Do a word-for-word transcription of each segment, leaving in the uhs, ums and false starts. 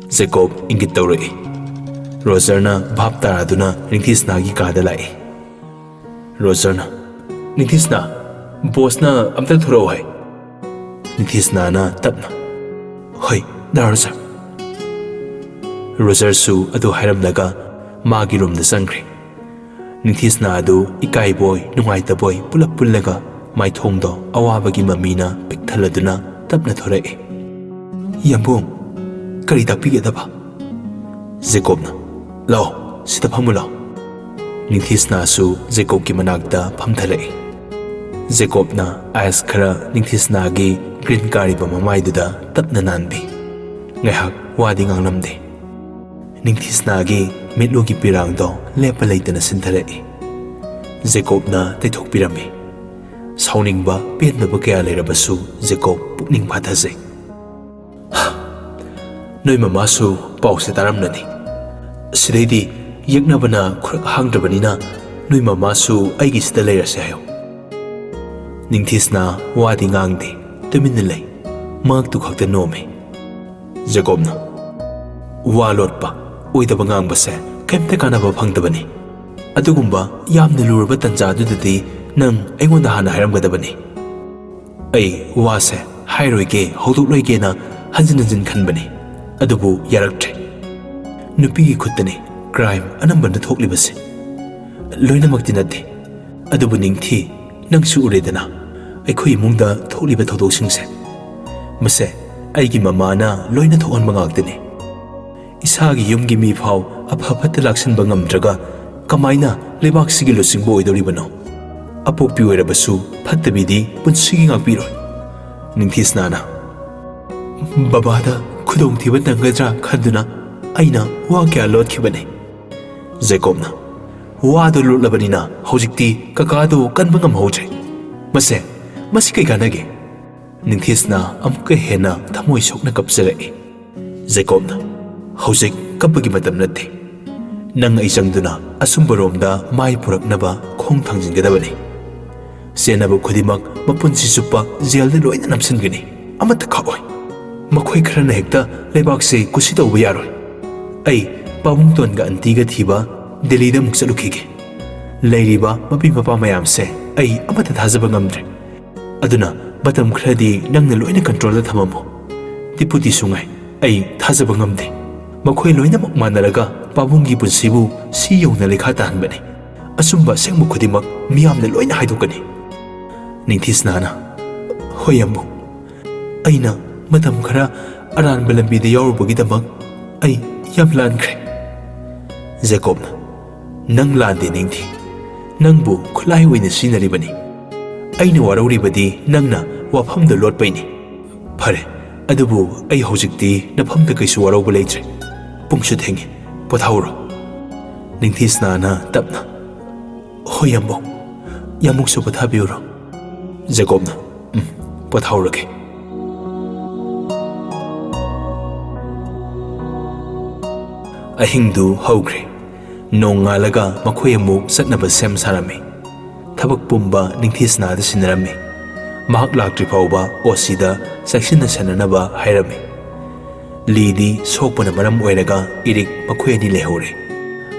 ꯖꯦꯀꯣꯕ ꯏꯪꯒꯤꯠ ꯇꯧꯔꯛꯏ꯫ ꯔꯣꯖꯔꯅ ꯚꯥꯞ ꯇꯥꯔꯗꯨꯅ ꯅꯤꯡꯊꯤꯁꯅꯥꯒꯤ ꯀꯥꯗ ꯂꯥꯛꯏ꯫ ꯔꯣꯖꯔꯅ, "ꯅꯤꯡꯊꯤꯁꯅꯥ, ꯕꯣꯁꯅ ꯑꯝꯇ ꯊꯣꯔꯛꯑꯣ ꯍꯥꯏ꯫" ꯅꯤꯡꯊꯤꯁꯅꯥꯅ ꯇꯞꯅ, "ꯍꯣꯏ, ꯗꯥ ꯔꯣꯖꯔ꯫" ꯔꯣꯖꯔꯁꯨ ꯑꯗꯨ ꯍꯥꯏꯔꯝꯂꯒ ꯃꯥꯒꯤ ꯔꯨꯝꯗ ꯆꯪꯈ꯭ꯔꯦ꯫ ꯅꯤꯡꯊꯤꯁꯅꯥ ꯑꯗꯨ ꯏꯀꯥꯏꯕꯣꯏ ꯅꯨꯡꯉꯥꯏꯇꯕꯣꯏ ꯄꯨꯂꯞ ꯄꯨꯜꯂꯒ ꯃꯥꯏꯊꯣꯡꯗꯣ ꯑꯋꯥꯕꯒꯤ ꯃꯃꯤꯅ ꯄꯤꯛ ꯊꯜꯂꯗꯨꯅ ꯇꯞꯅ ꯊꯣꯔꯛꯏ꯫ "ꯌꯥꯝꯕꯨꯡ, ꯀꯔꯤ ꯇꯥꯛꯄꯤꯒꯗꯕ?" ꯖꯦꯀꯣꯕꯅ, "ꯂꯥꯛꯑꯣ, ꯁꯤꯗ ꯐꯝꯃꯨ ꯂꯥꯛꯑꯣ꯫" ꯅꯤꯡꯊꯤꯁꯅꯥꯁꯨ ꯖꯦꯀꯣꯕꯀꯤ ꯃꯅꯥꯛꯇ ꯐꯝꯊꯔꯛꯏ꯫ ꯖꯦꯀꯣꯕꯅ ꯑꯥꯏꯁ ꯈꯔ ꯅꯤꯡꯊꯤꯁꯅꯥꯒꯤ ꯒ꯭ꯔꯤꯟ ꯀꯥꯔꯤꯕ ꯃꯃꯥꯏꯗꯨꯗ ꯇꯞꯅ ꯅꯥꯟꯕꯤ꯫ ꯉꯥꯏꯍꯥꯛ ꯋꯥꯗꯤ ꯉꯥꯡꯂꯝꯗꯦ꯫ ꯅꯤꯡꯊꯤꯁꯅꯥꯒꯤ ꯃꯤꯠꯂꯨꯒꯤ ꯄꯤꯔꯥꯡꯗꯣ ꯂꯦꯞꯄ ꯂꯩꯇꯅ ꯁꯤꯟꯊꯔꯛꯏ꯫ ꯖꯦꯀꯣꯕꯅ ꯇꯩꯊꯣꯛꯄꯤꯔꯝꯃꯤ꯫ ꯁꯥꯎꯅꯤꯡꯕ, ꯄꯦꯟꯗꯕ ꯀꯌꯥ ꯂꯩꯔꯕꯁꯨ ꯖꯦꯀꯣꯕ ꯄꯨꯛꯅꯤꯡ ꯐꯥꯊꯖꯩ꯫ "ꯅꯣꯏ ꯃꯃꯥꯁꯨ ꯄꯥꯎꯁꯦ ꯇꯥꯔꯝꯂꯅꯤ꯫ ꯁꯤꯗꯩꯗꯤ ꯌꯦꯛꯅꯕꯅ ꯈꯨꯔꯛ ꯍꯥꯡꯗ꯭ꯔꯕꯅꯤꯅ ꯅꯣꯏ ꯃꯃꯥꯁꯨ ꯑꯩꯒꯤꯁꯤꯗ ꯂꯩꯔꯁꯦ ꯍꯥꯏꯌꯣ꯫" ꯅꯤꯡꯊꯤꯁꯅꯥ ꯋꯥꯗꯤ ꯉꯥꯡꯗꯦ, ꯇꯨꯃꯤꯟꯅ ꯂꯩ꯫ ꯃꯉꯛꯇꯨ ꯈꯛꯇ ꯅꯣꯝꯃꯤ꯫ ꯖꯦꯀꯣꯕꯅ, "ꯋꯥ ꯂꯣꯠꯄ, ꯑꯣꯏꯗꯕ ꯉꯥꯡꯕꯁꯦ ꯀꯩꯝꯇ ꯀꯥꯟꯅꯕ ꯐꯪꯗꯕꯅꯤ꯫ ꯑꯗꯨꯒꯨꯝꯕ ꯌꯥꯝꯅ ꯂꯨꯔꯕ ꯇꯟꯖꯥꯗꯨꯗꯗꯤ ꯅꯪ ꯑꯩꯉꯣꯟꯗ ꯍꯥꯟꯅ ꯍꯥꯏꯔꯝꯒꯗꯕꯅꯤ꯫" "ꯑꯩ ꯋꯥꯁꯦ ꯍꯥꯏꯔꯣꯏꯒꯦ, ꯍꯧꯗꯣꯛꯂꯣꯏꯒꯦꯅ ꯍꯟꯖꯤꯟ ꯍꯟꯖꯤꯟ ꯈꯟꯕꯅꯤ, ꯑꯗꯨꯕꯨ ꯌꯥꯔꯛꯇ꯭ꯔꯦ꯫ ꯅꯨꯄꯤꯒꯤ ꯈꯨꯠꯇꯅꯤ ꯀ꯭ꯔꯥꯏꯝ ꯑꯅꯝꯕꯅ ꯊꯣꯛꯂꯤꯕꯁꯦ꯫" "ꯂꯣꯏꯅꯃꯛꯇꯤ ꯅꯠꯇꯦ, ꯑꯗꯨꯕꯨ ꯅꯤꯡꯊꯤ, ꯅꯪꯁꯨ ꯎꯔꯦꯗꯅ ꯑꯩꯈꯣꯏ ꯏꯃꯨꯡꯗ ꯊꯣꯛꯂꯤꯕ ꯊꯧꯗꯣꯛꯁꯤꯡꯁꯦ꯫ ꯃꯁꯦ ꯑꯩꯒꯤ ꯃꯃꯥꯅ ꯂꯣꯏꯅ ꯊꯣꯛꯍꯟꯕ ꯉꯥꯛꯇꯅꯤ꯫ ꯏꯁꯥꯒꯤ ꯌꯨꯝꯒꯤ ꯃꯤ ꯐꯥꯎ ꯑꯐ ꯐꯠꯇ ꯂꯥꯛꯁꯤꯟꯕ ꯉꯝꯗ꯭ꯔꯒ ꯀꯃꯥꯏꯅ ꯂꯩꯕꯥꯛꯁꯤꯒꯤ ꯂꯨꯆꯤꯡꯕ ꯑꯣꯏꯗꯧꯔꯤꯕꯅꯣ? ꯑꯄꯣꯛꯄꯤ ꯑꯣꯏꯔꯕꯁꯨ ꯐꯠꯇꯕꯤꯗꯤ ꯄꯨꯟꯁꯤꯒꯤ ꯉꯥꯛꯄꯤꯔꯣꯏ꯫" ꯅꯤꯡꯊꯤꯁꯅꯥꯅ, "ꯕꯕꯥꯗ ꯈꯨꯗꯣꯡꯊꯤꯕ ꯅꯪꯒꯗ꯭ꯔꯥ ꯈꯟꯗꯨꯅ ꯑꯩꯅ ꯋꯥ ꯀꯌꯥ ꯂꯣꯠꯈꯤꯕꯅꯤ꯫" ꯖꯦꯀꯣꯕꯅ, "ꯋꯥꯗꯣ ꯂꯣꯠꯂꯕꯅꯤꯅ ꯍꯧꯖꯤꯛꯇꯤ ꯀꯀꯥꯗꯣ ꯀꯟꯕ ꯉꯝꯍꯧꯗ꯭ꯔꯦ꯫ ꯃꯁꯦ, ꯃꯁꯤ ꯀꯩ ꯀꯥꯟꯅꯒꯦ?" ꯅꯤꯡꯊꯤꯁꯅꯥ ꯑꯃꯨꯛꯀ ꯍꯦꯟꯅ ꯊꯃꯣꯏ ꯁꯣꯛꯅ ꯀꯞꯆꯔꯛꯏ꯫ ꯖꯦꯀꯣꯕꯅ, "ꯍꯧꯖꯤꯛ ꯀꯞꯄꯒꯤ ꯃꯇꯝ ꯅꯠꯇꯦ꯫ ꯅꯪ ꯑꯩ ꯆꯪꯗꯨꯅ ꯑꯆꯨꯝꯕꯔꯣꯝꯗ ꯃꯥꯏ ꯄꯨꯔꯛꯅꯕ ꯈꯣꯡ ꯊꯥꯡꯖꯤꯟꯒꯗꯕꯅꯤ꯫ ꯆꯦꯟꯅꯕ ꯈꯨꯗꯤꯡꯃꯛ ꯃꯄꯨꯟꯁꯤ ꯆꯨꯞꯄ ꯖꯦꯜꯗ ꯂꯣꯏꯅ ꯅꯝꯁꯤꯟꯒꯅꯤ꯫ ꯑꯃꯠꯇ ꯈꯥꯛꯑꯣꯏ꯫" ꯃꯈꯣꯏ ꯈꯔꯅ ꯍꯦꯛꯇ ꯂꯩꯕꯥꯛꯁꯦ ꯀꯨꯁꯤ ꯇꯧꯕ ꯌꯥꯔꯣꯏ꯫ ꯑꯩ ꯄꯥꯕꯨꯡꯇꯣꯟꯒ ꯑꯟꯇꯤꯒ ꯊꯤꯕ ꯗꯦꯜꯂꯤꯗ ꯑꯃꯨꯛ ꯆꯠꯂꯨꯈꯤꯒꯦ꯫ ꯂꯩꯔꯤꯕ ꯃꯄꯤ ꯃꯄꯥ ꯃꯌꯥꯝꯁꯦ ꯑꯩ ꯑꯃꯠꯇ ꯊꯥꯖꯕ ꯉꯝꯗ꯭ꯔꯦ꯫ ꯑꯗꯨꯅ ꯃꯇꯝ ꯈꯔꯗꯤ ꯅꯪꯅ ꯂꯣꯏꯅ ꯀꯟꯇ꯭ꯔꯣꯜꯗ ꯊꯝꯃꯝꯃꯣ꯫ ꯗꯤꯄꯨꯇꯤꯁꯨ ꯉꯥꯏ, ꯑꯩ ꯊꯥꯖꯕ ꯉꯝꯗꯦ꯫ ꯃꯈꯣꯏ ꯂꯣꯏꯅꯃꯛ ꯃꯥꯟꯅꯔꯒ ꯄꯥꯕꯨꯡꯒꯤ ꯄꯨꯟꯁꯤꯕꯨ ꯁꯤ ꯌꯧꯅ ꯂꯩꯈꯥ ꯇꯥꯍꯟꯕꯅꯤ꯫ ꯑꯆꯨꯝꯕ ꯑꯁꯦꯡꯕ ꯈꯨꯗꯤꯡꯃꯛ ꯃꯤꯌꯥꯝꯅ ꯂꯣꯏꯅ ꯍꯥꯏꯗꯣꯛꯀꯅꯤ꯫ ꯅꯤꯡꯊꯤꯁꯅꯥꯅ, ꯍꯣꯏ ꯌꯥꯝꯕꯨꯡ, ꯑꯩꯅ ꯃꯇꯝ ꯈꯔ ꯑꯔꯥꯟꯕ ꯂꯝꯕꯤꯗ ꯌꯥꯎꯔꯨꯕꯒꯤꯗꯃꯛ ꯑꯩ ꯌꯥꯝ ꯂꯥꯟꯈ꯭ꯔꯦ꯫ ꯖꯦꯀꯣꯕꯅ, ꯅꯪ ꯂꯥꯟꯗꯦ ꯅꯤꯡꯊꯤ꯫ ꯅꯪꯕꯨ ꯈꯨꯠꯂꯥꯏ ꯑꯣꯏꯅ ꯁꯤꯖꯤꯟꯅꯔꯤꯕꯅꯤ꯫ ꯑꯩꯅ ꯋꯥꯔꯧꯔꯤꯕꯗꯤ ꯅꯪꯅ ꯋꯥꯐꯝꯗ ꯂꯣꯠꯄꯩꯅꯤ꯫ ꯐꯔꯦ, ꯑꯗꯨꯕꯨ ꯑꯩ ꯍꯧꯖꯤꯛꯇꯤ ꯅꯐꯝꯗ ꯀꯩꯁꯨ ꯋꯥꯔꯧꯕ ꯂꯩꯇ꯭ꯔꯦ꯫ ꯄꯨꯡꯁꯨ ꯊꯦꯡꯉꯤ, ꯄꯣꯊꯥꯎꯔꯣ꯫ ꯅꯤꯡꯊꯤꯁꯅꯥꯅ ꯇꯞꯅ, ꯍꯣꯏ ꯌꯥꯝꯕꯨꯡ, ꯌꯥꯝꯕꯨꯡꯁꯨ ꯄꯣꯊꯥꯕꯤꯔꯨꯔꯣ꯫ ꯖꯦꯀꯣꯕꯅ, ꯎꯝ, ꯄꯣꯊꯥꯎꯔꯒꯦ꯫ ꯑꯍꯤꯡꯗꯨ ꯍꯧꯈ꯭ꯔꯦ꯫ ꯅꯣꯡꯉꯥꯜꯂꯒ ꯃꯈꯣꯏ ꯑꯃꯨꯛ ꯆꯠꯅꯕ ꯁꯦꯝ ꯁꯥꯔꯝꯃꯤ꯫ ꯊꯕꯛ ꯄꯨꯝꯕ ꯅꯤꯡꯊꯤꯁꯅꯥꯗ ꯁꯤꯟꯅꯔꯝꯃꯤ꯫ ꯃꯍꯥꯛ ꯂꯥꯛꯇ꯭ꯔꯤ ꯐꯥꯎꯕ ꯑꯣꯁꯤꯗ ꯆꯦꯛꯁꯤꯟꯅ ꯁꯦꯟꯅꯅꯕ ꯍꯥꯏꯔꯝꯃꯤ꯫ ꯂꯤꯗꯤ ꯁꯣꯛꯄꯅ ꯃꯔꯝ ꯑꯣꯏꯔꯒ ꯏꯔꯤꯛ ꯃꯈꯣꯏ ꯑꯅꯤ ꯂꯩꯍꯧꯔꯦ꯫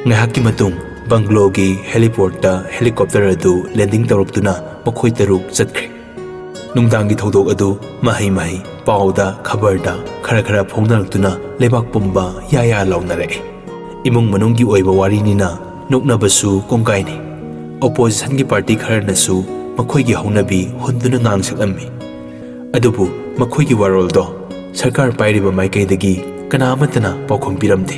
ꯉꯥꯏꯍꯥꯛꯀꯤ ꯃꯇꯨꯡ ꯕꯪꯒ꯭ꯂꯣꯒꯤ ꯍꯦꯂꯤꯄꯣꯔꯠꯇ ꯍꯦꯂꯤꯀꯣꯞꯇꯔ ꯑꯗꯨ ꯂꯦꯟꯗꯤꯡ ꯇꯧꯔꯛꯇꯨꯅ ꯃꯈꯣꯏ ꯇꯔꯨꯛ ꯆꯠꯈ꯭ꯔꯦ꯫ ꯅꯨꯡꯗꯥꯡꯒꯤ ꯊꯧꯗꯣꯛ ꯑꯗꯨ ꯃꯍꯩ ꯃꯍꯩ, ꯄꯥꯎꯗ, ꯈꯕꯔꯗ ꯈꯔ ꯈꯔ ꯐꯣꯡꯅꯔꯛꯇꯨꯅ ꯂꯩꯕꯥꯛ ꯄꯨꯝꯕ ꯌꯥ ꯌꯥ ꯂꯥꯎꯅꯔꯛꯏ꯫ ꯏꯃꯨꯡ ꯃꯅꯨꯡꯒꯤ ꯑꯣꯏꯕ ꯋꯥꯔꯤꯅꯤꯅ ꯅꯣꯛꯅꯕꯁꯨ ꯀꯣꯡꯒꯥꯏꯅꯤ꯫ ꯑꯣꯄꯣꯖꯤꯁꯟꯒꯤ ꯄꯥꯔꯇꯤ ꯈꯔꯅꯁꯨ ꯃꯈꯣꯏꯒꯤ ꯍꯧꯅꯕꯤ ꯍꯨꯟꯗꯨꯅ ꯉꯥꯡ ꯁꯛꯂꯝꯃꯤ꯫ ꯑꯗꯨꯕꯨ ꯃꯈꯣꯏꯒꯤ ꯋꯥꯔꯣꯜꯗꯣ ꯁꯔꯀꯥꯔ ꯄꯥꯏꯔꯤꯕ ꯃꯥꯏꯀꯩꯗꯒꯤ ꯀꯅꯥ ꯑꯃꯠꯇꯅ ꯄꯥꯎꯈꯨꯝ ꯄꯤꯔꯝꯗꯦ꯫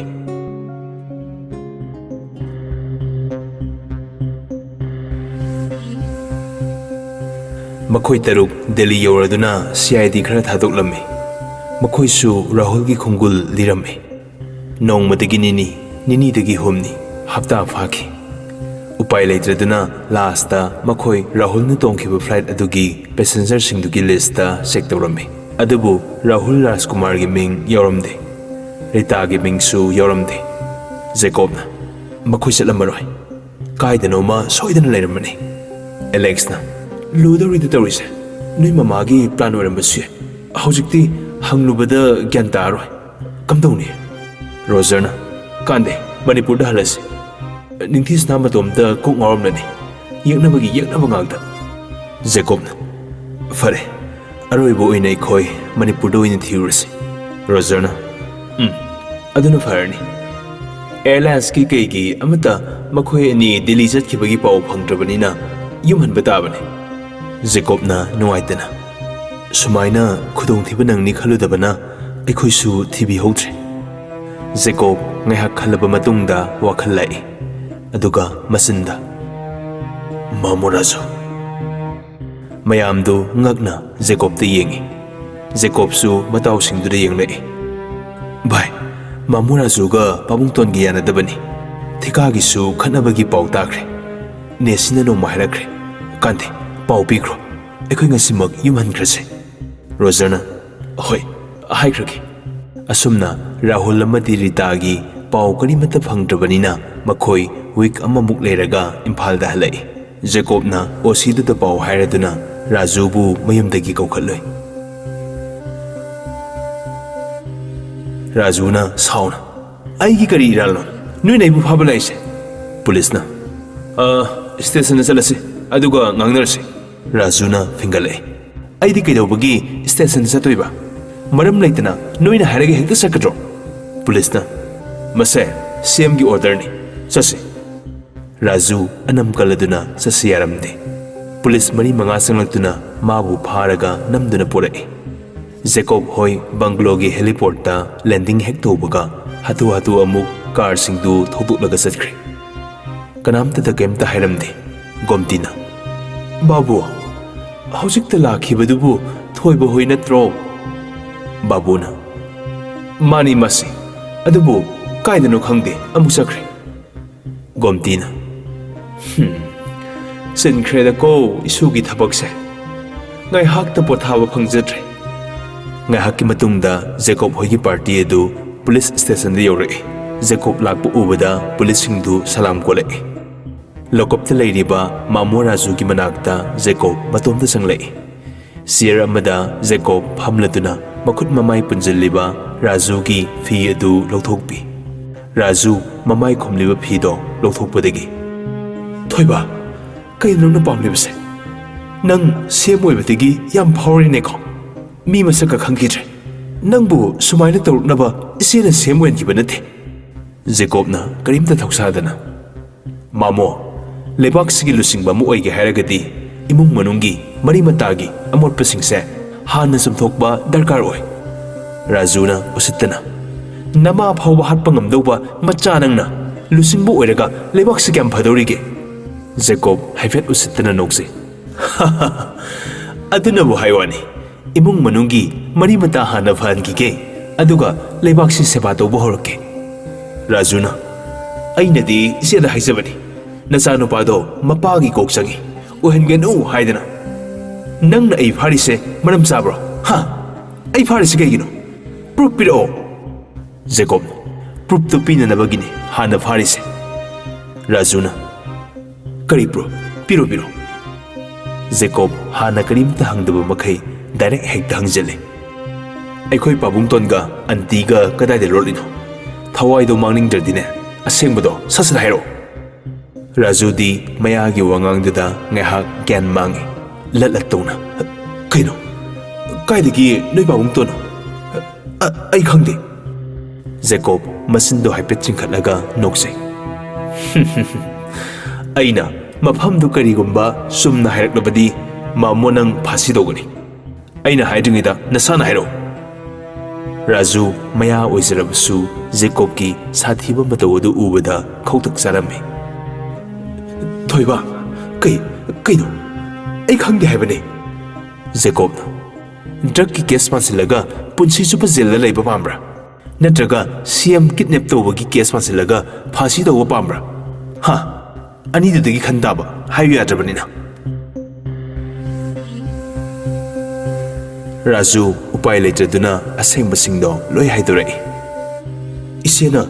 ꯃꯈꯣꯏ ꯇꯔꯨꯛ ꯗꯦꯜꯂꯤ ꯌꯧꯔꯗꯨꯅ ꯁꯤ ꯑꯥꯏ ꯗꯤ ꯈꯔ ꯊꯥꯗꯣꯛꯂꯝꯃꯤ꯫ ꯃꯈꯣꯏꯁꯨ ꯔꯥꯍꯨꯜꯒꯤ ꯈꯣꯡꯒꯨꯜ ꯂꯤꯔꯝꯃꯤ꯫ ꯅꯣꯡꯃꯗꯒꯤ ꯅꯤꯅꯤ, ꯅꯤꯅꯤꯗꯒꯤ ꯍꯨꯝꯅꯤ, ꯍꯞꯇꯥ ꯐꯥꯈꯤ꯫ ꯎꯄꯥꯏ ꯂꯩꯇ꯭ꯔꯗꯨꯅ ꯂꯥꯁꯇ ꯃꯈꯣꯏ ꯔꯥꯍꯨꯜꯅ ꯇꯣꯡꯈꯤꯕ ꯐ꯭ꯂꯥꯏꯠ ꯑꯗꯨꯒꯤ ꯄꯦꯁꯦꯟꯖꯔꯁꯤꯡꯗꯨꯒꯤ ꯂꯤꯁꯇ ꯆꯦꯛ ꯇꯧꯔꯝꯃꯤ꯫ ꯑꯗꯨꯕꯨ ꯔꯥꯍꯨꯜ ꯔꯥꯖꯀꯨꯃꯥꯔꯒꯤ ꯃꯤꯡ ꯌꯥꯎꯔꯝꯗꯦ꯫ ꯔꯤꯇꯥꯒꯤ ꯃꯤꯡꯁꯨ ꯌꯥꯎꯔꯝꯗꯦ꯫ ꯖꯦꯀꯣꯕꯅ, ꯃꯈꯣꯏ ꯆꯠꯂꯝꯃꯔꯣꯏ꯫ ꯀꯥꯏꯗꯅꯣꯃ ꯁꯣꯏꯗꯅ ꯂꯩꯔꯝꯃꯅꯤ꯫ ꯑꯦꯂꯦꯛꯁꯅ, ꯂꯨꯗꯧꯔꯤꯗ ꯇꯧꯔꯤꯁꯦ꯫ ꯅꯣꯏ ꯃꯃꯥꯒꯤ ꯄ꯭ꯂꯥꯟ ꯑꯣꯏꯔꯝꯕꯁꯨ ꯌꯥꯏ꯫ ꯍꯧꯖꯤꯛꯇꯤ ꯍꯪꯂꯨꯕꯗ ꯒ꯭ꯌꯥꯟ ꯇꯥꯔꯣꯏ꯫ ꯀꯝꯗꯧꯅꯤ? ꯔꯣꯖꯔꯅ, "ꯀꯥꯟꯗꯦ, ꯃꯅꯤꯄꯨꯔꯗ ꯍꯜꯂꯁꯤ꯫ ꯅꯤꯡꯊꯤꯁꯅꯥ ꯃꯇꯣꯝꯇ ꯀꯣꯛ ꯉꯥꯎꯔꯝꯂꯅꯤ꯫ ꯌꯦꯛꯅꯕꯒꯤ ꯌꯦꯛꯅꯕ ꯉꯥꯛꯇ꯫" ꯖꯦꯀꯣꯕꯅ, "ꯐꯔꯦ, ꯑꯔꯣꯏꯕ ꯑꯣꯏꯅ ꯑꯩꯈꯣꯏ ꯃꯅꯤꯄꯨꯔꯗ ꯑꯣꯏꯅ ꯊꯤꯔꯨꯔꯁꯤ꯫" ꯔꯣꯖꯔꯅ, "ꯎꯝ, ꯑꯗꯨꯅ ꯐꯔꯅꯤ꯫ ꯑꯦꯌꯔꯂꯥꯏꯟꯁꯀꯤ ꯀꯩꯒꯤ ꯑꯃꯠꯇ ꯃꯈꯣꯏ ꯑꯅꯤ ꯗꯤꯜꯂꯤ ꯆꯠꯈꯤꯕꯒꯤ ꯄꯥꯎ ꯐꯪꯗ꯭ꯔꯕꯅꯤꯅ ꯌꯨꯝ ꯍꯟꯕ ꯇꯥꯕꯅꯤ꯫" ꯖꯦꯀꯣꯕꯅ ꯅꯨꯡꯉꯥꯏꯇꯅ, "ꯁꯨꯃꯥꯏꯅ ꯈꯨꯗꯣꯡꯊꯤꯕ ꯅꯪꯅꯤ ꯈꯜꯂꯨꯗꯕꯅ ꯑꯩꯈꯣꯏꯁꯨ ꯊꯤꯕꯤꯍꯧꯗ꯭ꯔꯦ꯫" ꯖꯦꯀꯣꯕ ꯉꯥꯏꯍꯥꯛ ꯈꯜꯂꯕ ꯃꯇꯨꯡꯗ ꯋꯥꯈꯜ ꯂꯥꯛꯏ꯫ ꯑꯗꯨꯒ ꯃꯆꯤꯟꯗ, "ꯃꯥꯃꯣ ꯔꯥꯖꯨ꯫" ꯃꯌꯥꯝꯗꯨ ꯉꯛꯅ ꯖꯦꯀꯣꯕꯇ ꯌꯦꯡꯏ꯫ ꯖꯦꯀꯣꯕꯁꯨ ꯃꯇꯥꯎꯁꯤꯡꯗꯨꯗ ꯌꯦꯡꯂꯛꯏ꯫ "ꯚꯥꯏ, ꯃꯥꯃꯣ ꯔꯥꯖꯨꯒ ꯄꯥꯕꯨꯡꯇꯣꯟꯒ ꯌꯥꯅꯗꯕꯅꯤ꯫ ꯊꯤꯀꯥꯒꯤꯁꯨ ꯈꯠꯅꯕꯒꯤ ꯄꯥꯎ ꯇꯥꯈ꯭ꯔꯦ꯫ ꯅꯦꯁꯤꯅ ꯅꯣꯡꯃ ꯍꯥꯏꯔꯛꯈ꯭ꯔꯦ꯫ ꯀꯥꯟꯗꯦ, ꯄꯥꯎ ꯄꯤꯈ꯭ꯔꯣ꯫ ꯑꯩꯈꯣꯏ ꯉꯁꯤꯃꯛ ꯌꯨꯝ ꯍꯟꯈ꯭ꯔꯁꯦ꯫" ꯔꯣꯖꯔꯅ, "ꯍꯣꯏ, ꯍꯥꯏꯈ꯭ꯔꯒꯦ꯫" ꯑꯁꯨꯝꯅ ꯔꯥꯍꯨꯜ ꯑꯃꯗꯤ ꯔꯤꯇꯥꯒꯤ ꯄꯥꯎ ꯀꯔꯤꯃꯠꯇ ꯐꯪꯗ꯭ꯔꯕꯅꯤꯅ ꯃꯈꯣꯏ ꯋꯤꯛ ꯑꯃꯃꯨꯛ ꯂꯩꯔꯒ ꯏꯝꯐꯥꯜꯗ ꯍꯜꯂꯛꯏ꯫ ꯖꯦꯀꯣꯕꯅ ꯑꯣ ꯁꯤꯗꯨꯗ ꯄꯥꯎ ꯍꯥꯏꯔꯗꯨꯅ ꯔꯥꯖꯨꯕꯨ ꯃꯌꯨꯝꯗꯒꯤ ꯀꯧꯈꯠꯂꯨꯏ꯫ ꯔꯥꯖꯨꯅ ꯁꯥꯎꯅ, "ꯑꯩꯒꯤ ꯀꯔꯤ ꯏꯔꯥꯜꯅꯣ? ꯅꯣꯏꯅ ꯑꯩꯕꯨ ꯐꯥꯕ ꯂꯥꯛꯏꯁꯦ?" ꯄꯨꯂꯤꯁꯅ, "ꯑ, ꯁ꯭ꯇꯦꯁꯟꯗ ꯆꯠꯂꯁꯤ, ꯑꯗꯨꯒ ꯉꯥꯡꯅꯔꯁꯤ꯫" ꯔꯥꯖꯨꯅ ꯐꯤꯡꯒꯠꯂꯛꯏ꯫ "ꯑꯩꯗꯤ ꯀꯩꯗꯧꯕꯒꯤ ꯁ꯭ꯇꯦꯁꯟꯗ ꯆꯠꯇꯣꯏꯕ? ꯃꯔꯝ ꯂꯩꯇꯅ ꯅꯣꯏꯅ ꯍꯥꯏꯔꯒ ꯍꯦꯛꯇ ꯆꯠꯀꯗ꯭ꯔꯣ?" ꯄꯨꯂꯤꯁꯅ, "ꯃꯁꯦ ꯁꯤ ꯑꯦꯝꯒꯤ ꯑꯣꯔꯗꯔꯅꯤ, ꯆꯠꯁꯤ꯫" ꯔꯥꯖꯨ ꯑꯅꯝ ꯀꯜꯂꯗꯨꯅ ꯆꯠꯁꯤ ꯌꯥꯔꯝꯗꯦ꯫ ꯄꯨꯂꯤꯁ ꯃꯔꯤ ꯃꯉꯥ ꯆꯪꯂꯛꯇꯨꯅ ꯃꯥꯕꯨ ꯐꯥꯔꯒ ꯅꯝꯗꯨꯅ ꯄꯨꯔꯛꯏ꯫ ꯖꯦꯀꯣꯕ ꯍꯣꯏ ꯕꯪꯒ꯭ꯂꯣꯒꯤ ꯍꯦꯂꯤꯄꯣꯔꯠꯇ ꯂꯦꯟꯗꯤꯡ ꯍꯦꯛ ꯇꯧꯕꯒ ꯍꯥꯊꯨ ꯍꯥꯊꯨ ꯑꯃꯨꯛ ꯀꯥꯔꯁꯤꯡꯗꯨ ꯊꯧꯗꯣꯛꯂꯒ ꯆꯠꯈ꯭ꯔꯦ꯫ ꯀꯅꯥꯝꯇꯗ ꯀꯩꯝꯇ ꯍꯥꯏꯔꯝꯗꯦ꯫ ꯒꯣꯝꯇꯤꯅ, "ꯕꯥꯕꯨ, ꯍꯧꯖꯤꯛꯇ ꯂꯥꯛꯈꯤꯕꯗꯨꯕꯨ ꯊꯣꯏꯕ ꯍꯣꯏ ꯅꯠꯇ꯭ꯔꯣ?" ꯕꯥꯕꯨꯅ, "ꯃꯥꯅꯤ ꯃꯁꯤ, ꯑꯗꯨꯕꯨ ꯀꯥꯏꯗꯅꯣ ꯈꯪꯗꯦ, ꯑꯃꯨꯛ ꯆꯠꯈ꯭ꯔꯦ꯫" ꯒꯣꯝꯇꯤꯅ, "ꯍꯨꯝ, ꯆꯤꯟꯈ꯭ꯔꯦꯗꯀꯣ ꯏꯁꯨꯒꯤ ꯊꯕꯛꯁꯦ꯫ ꯉꯥꯏꯍꯥꯛꯇ ꯄꯣꯊꯥꯕ ꯐꯪꯖꯗ꯭ꯔꯦ꯫" ꯉꯥꯏꯍꯥꯛꯀꯤ ꯃꯇꯨꯡꯗ ꯖꯦꯀꯣꯕ ꯍꯣꯏꯒꯤ ꯄꯥꯔꯇꯤ ꯑꯗꯨ ꯄꯨꯂꯤꯁ ꯁ꯭ꯇꯦꯁꯟꯗ ꯌꯧꯔꯛꯏ꯫ ꯖꯦꯀꯣꯕ ꯂꯥꯛꯄ ꯎꯕꯗ ꯄꯨꯂꯤꯁꯁꯤꯡꯗꯨ ꯁꯂꯥꯝ ꯀꯣꯜꯂꯛꯏ꯫ ꯂꯣꯀꯞꯇ ꯂꯩꯔꯤꯕ ꯃꯥꯃꯣ ꯔꯥꯖꯨꯒꯤ ꯃꯅꯥꯛꯇ ꯖꯦꯀꯣꯕ ꯃꯇꯣꯝꯇ ꯆꯪꯂꯛꯏ꯫ ꯆꯤꯌꯔ ꯑꯃꯗ ꯖꯦꯀꯣꯕ ꯐꯝꯂꯗꯨꯅ ꯃꯈꯨꯠ ꯃꯃꯥꯏ ꯄꯨꯟꯖꯜꯂꯤꯕ ꯔꯥꯖꯨꯒꯤ ꯐꯤ ꯑꯗꯨ ꯂꯧꯊꯣꯛꯄꯤ꯫ ꯔꯥꯖꯨ ꯃꯃꯥꯏ ꯈꯨꯝꯂꯤꯕ ꯐꯤꯗꯣ ꯂꯧꯊꯣꯛꯄꯗꯒꯤ, "ꯊꯣꯏꯕ, ꯀꯩꯅꯣ ꯅꯪꯅ ꯄꯥꯝꯂꯤꯕꯁꯦ? ꯅꯪ ꯁꯦꯝ ꯑꯣꯏꯕꯗꯒꯤ ꯌꯥꯝ ꯐꯥꯎꯔꯤꯅꯦꯀꯣ꯫ ꯃꯤ ꯃꯁꯛꯀ ꯈꯪꯈꯤꯗ꯭ꯔꯦ꯫ ꯅꯪꯕꯨ ꯁꯨꯃꯥꯏꯅ ꯇꯧꯔꯛꯅꯕ ꯏꯆꯦꯅ ꯁꯦꯝ ꯑꯣꯏꯍꯟꯈꯤꯕ ꯅꯠꯇꯦ꯫" ꯖꯦꯀꯣꯕꯅ ꯀꯔꯤꯝꯇ ꯊꯧꯁꯥꯗꯅ, "ꯃꯥꯃꯣ, ꯂꯩꯕꯥꯛꯁꯤꯒꯤ ꯂꯨꯆꯤꯡꯕ ꯑꯃ ꯑꯣꯏꯒꯦ ꯍꯥꯏꯔꯒꯗꯤ ꯏꯃꯨꯡ ꯃꯅꯨꯡꯒꯤ ꯃꯔꯤ ꯃꯇꯥꯒꯤ ꯑꯃꯣꯠꯄꯁꯤꯡꯁꯦ ꯍꯥꯟꯅ ꯆꯨꯝꯊꯣꯛꯄ ꯗꯔꯀꯥꯔ ꯑꯣꯏ꯫" ꯔꯥꯖꯨꯅ ꯎꯁꯤꯠꯇꯅ, "ꯅꯃꯥ ꯐꯥꯎꯕ ꯍꯥꯠꯄ ꯉꯝꯗꯧꯕ ꯃꯆꯥ ꯅꯪꯅ ꯂꯨꯆꯤꯡꯕ ꯑꯣꯏꯔꯒ ꯂꯩꯕꯥꯛꯁꯤ ꯀꯌꯥꯝ ꯐꯗꯧꯔꯤꯒꯦ?" ꯖꯦꯀꯣꯕ ꯍꯥꯏꯐꯦꯠ ꯎꯁꯤꯠꯇꯅ ꯅꯣꯛꯆꯩ꯫ "ꯑꯗꯨꯅꯕꯨ ꯍꯥꯏ ꯋꯥꯅꯤ, ꯏꯃꯨꯡ ꯃꯅꯨꯡꯒꯤ ꯃꯔꯤ ꯃꯇꯥ ꯍꯥꯟꯅ ꯐꯍꯟꯈꯤꯒꯦ, ꯑꯗꯨꯒ ꯂꯩꯕꯥꯛꯁꯤ ꯁꯦꯕꯥ ꯇꯧꯕ ꯍꯧꯔꯛꯀꯦ꯫" ꯔꯥꯖꯨꯅ, "ꯑꯩꯅꯗꯤ ꯏꯆꯦꯗ ꯍꯥꯏꯖꯕꯅꯤ, ꯅꯆꯥꯅꯨꯄꯥꯗꯣ ꯃꯄꯥꯒꯤ ꯀꯣꯛ ꯆꯪꯉꯤ, ꯑꯣꯏꯍꯟꯒꯅꯨ ꯍꯥꯏꯗꯅ꯫ ꯅꯪꯅ ꯑꯩ ꯐꯥꯔꯤꯁꯦ ꯃꯔꯝ ꯆꯥꯕ꯭ꯔꯣ? ꯍꯥ? ꯑꯩ ꯐꯥꯔꯤꯁꯤ ꯀꯩꯒꯤꯅꯣ? ꯄ꯭ꯔꯨꯐ ꯄꯤꯔꯛꯑꯣ꯫" ꯖꯦꯀꯣꯕꯅ, "ꯄ꯭ꯔꯨꯐꯇꯨ ꯄꯤꯅꯅꯕꯒꯤꯅꯤ ꯍꯥꯟꯅ ꯐꯥꯔꯤꯁꯦ꯫" ꯔꯥꯖꯨꯅ, "ꯀꯔꯤ ꯄ꯭ꯔꯨꯐ? ꯄꯤꯔꯣ, ꯄꯤꯔꯣ꯫" ꯖꯦꯀꯣꯕ ꯍꯥꯟꯅ ꯀꯔꯤꯝꯇ ꯍꯪꯗꯕ ꯃꯈꯩ ꯗꯥꯏꯔꯦꯛ ꯍꯦꯛꯇ ꯍꯪꯖꯜꯂꯦ꯫ "ꯑꯩꯈꯣꯏ ꯄꯥꯕꯨꯡꯇꯣꯟꯒ ꯑꯟꯇꯤꯒ ꯀꯗꯥꯏꯗ ꯂꯣꯠꯂꯤꯅꯣ? ꯊꯋꯥꯏꯗꯣ ꯃꯥꯡꯅꯤꯡꯗ꯭ꯔꯗꯤꯅꯦ, ꯑꯁꯦꯡꯕꯗꯣ ꯁꯠ ꯁꯠ ꯍꯥꯏꯔꯛꯑꯣ꯫" ꯔꯥꯖꯨꯗꯤ ꯃꯌꯥꯒꯤ ꯋꯥꯉꯥꯡꯗꯨꯗ ꯉꯥꯏꯍꯥꯛ ꯒ꯭ꯌꯥꯟ ꯃꯥꯡꯉꯤ꯫ ꯂꯠ ꯂꯠ ꯇꯧꯅ, "ꯀꯩꯅꯣ? ꯀꯥꯏꯗꯒꯤ ꯅꯣꯏ ꯄꯥꯕꯨꯡꯇꯣꯟꯅꯣ? ꯑ-, ꯑꯩ ꯈꯪꯗꯦ꯫" ꯖꯦꯀꯣꯕ ꯃꯆꯤꯟꯗꯣ ꯍꯥꯏꯐꯦꯠ ꯆꯤꯡꯈꯠꯂꯒ ꯅꯣꯛꯆꯩ꯫ "ꯑꯩꯅ ꯃꯐꯝꯗꯨ ꯀꯔꯤꯒꯨꯝꯕ ꯆꯨꯝꯅ ꯍꯥꯏꯔꯛꯂꯕꯗꯤ, ꯃꯥꯃꯣ, ꯅꯪ ꯐꯥꯁꯤ ꯇꯧꯒꯅꯤ꯫ ꯑꯩꯅ ꯍꯥꯏꯗ꯭ꯔꯤꯉꯩꯗ ꯅꯁꯥꯅ ꯍꯥꯏꯔꯛꯑꯣ꯫" ꯔꯥꯖꯨ ꯃꯌꯥ ꯑꯣꯏꯖꯔꯕꯁꯨ ꯖꯦꯀꯣꯕꯀꯤ ꯁꯥꯊꯤꯕ ꯃꯇꯧ ꯑꯗꯨ ꯎꯕꯗ ꯈꯧꯇꯛ ꯆꯥꯔꯝꯃꯤ꯫ "ꯊꯣꯏꯕ, ꯀꯩ, ꯀꯩꯅꯣ? ꯑꯩ ꯈꯪꯗꯦ ꯍꯥꯏꯕꯅꯦ꯫" ꯖꯦꯀꯣꯕꯅ, "ꯗ꯭ꯔꯒꯀꯤ ꯀꯦꯁ ꯃꯥꯟꯁꯤꯜꯂꯒ ꯄꯨꯟꯁꯤ ꯆꯨꯞꯄ ꯖꯦꯜꯗ ꯂꯩꯕ ꯄꯥꯝꯕ꯭ꯔꯥ? ꯅꯠꯇ꯭ꯔꯒ ꯁꯤ ꯑꯦꯝ ꯀꯤꯗꯅꯦꯞ ꯇꯧꯕꯒꯤ ꯀꯦꯁ ꯃꯥꯟꯁꯤꯜꯂꯒ ꯐꯥꯁꯤ ꯇꯧꯕ ꯄꯥꯝꯕ꯭ꯔꯥ? ꯍꯥ? ꯑꯅꯤꯗꯨꯗꯒꯤ ꯈꯟ ꯇꯥꯕ, ꯍꯥꯏꯌꯨ ꯌꯥꯗ꯭ꯔꯕꯅꯤꯅ꯫" ꯔꯥꯖꯨ ꯎꯄꯥꯏ ꯂꯩꯇ꯭ꯔꯗꯨꯅ ꯑꯁꯦꯡꯕꯁꯤꯡꯗꯣ ꯂꯣꯏ ꯍꯥꯏꯗꯣꯔꯛꯏ꯫ "ꯏꯆꯦꯅ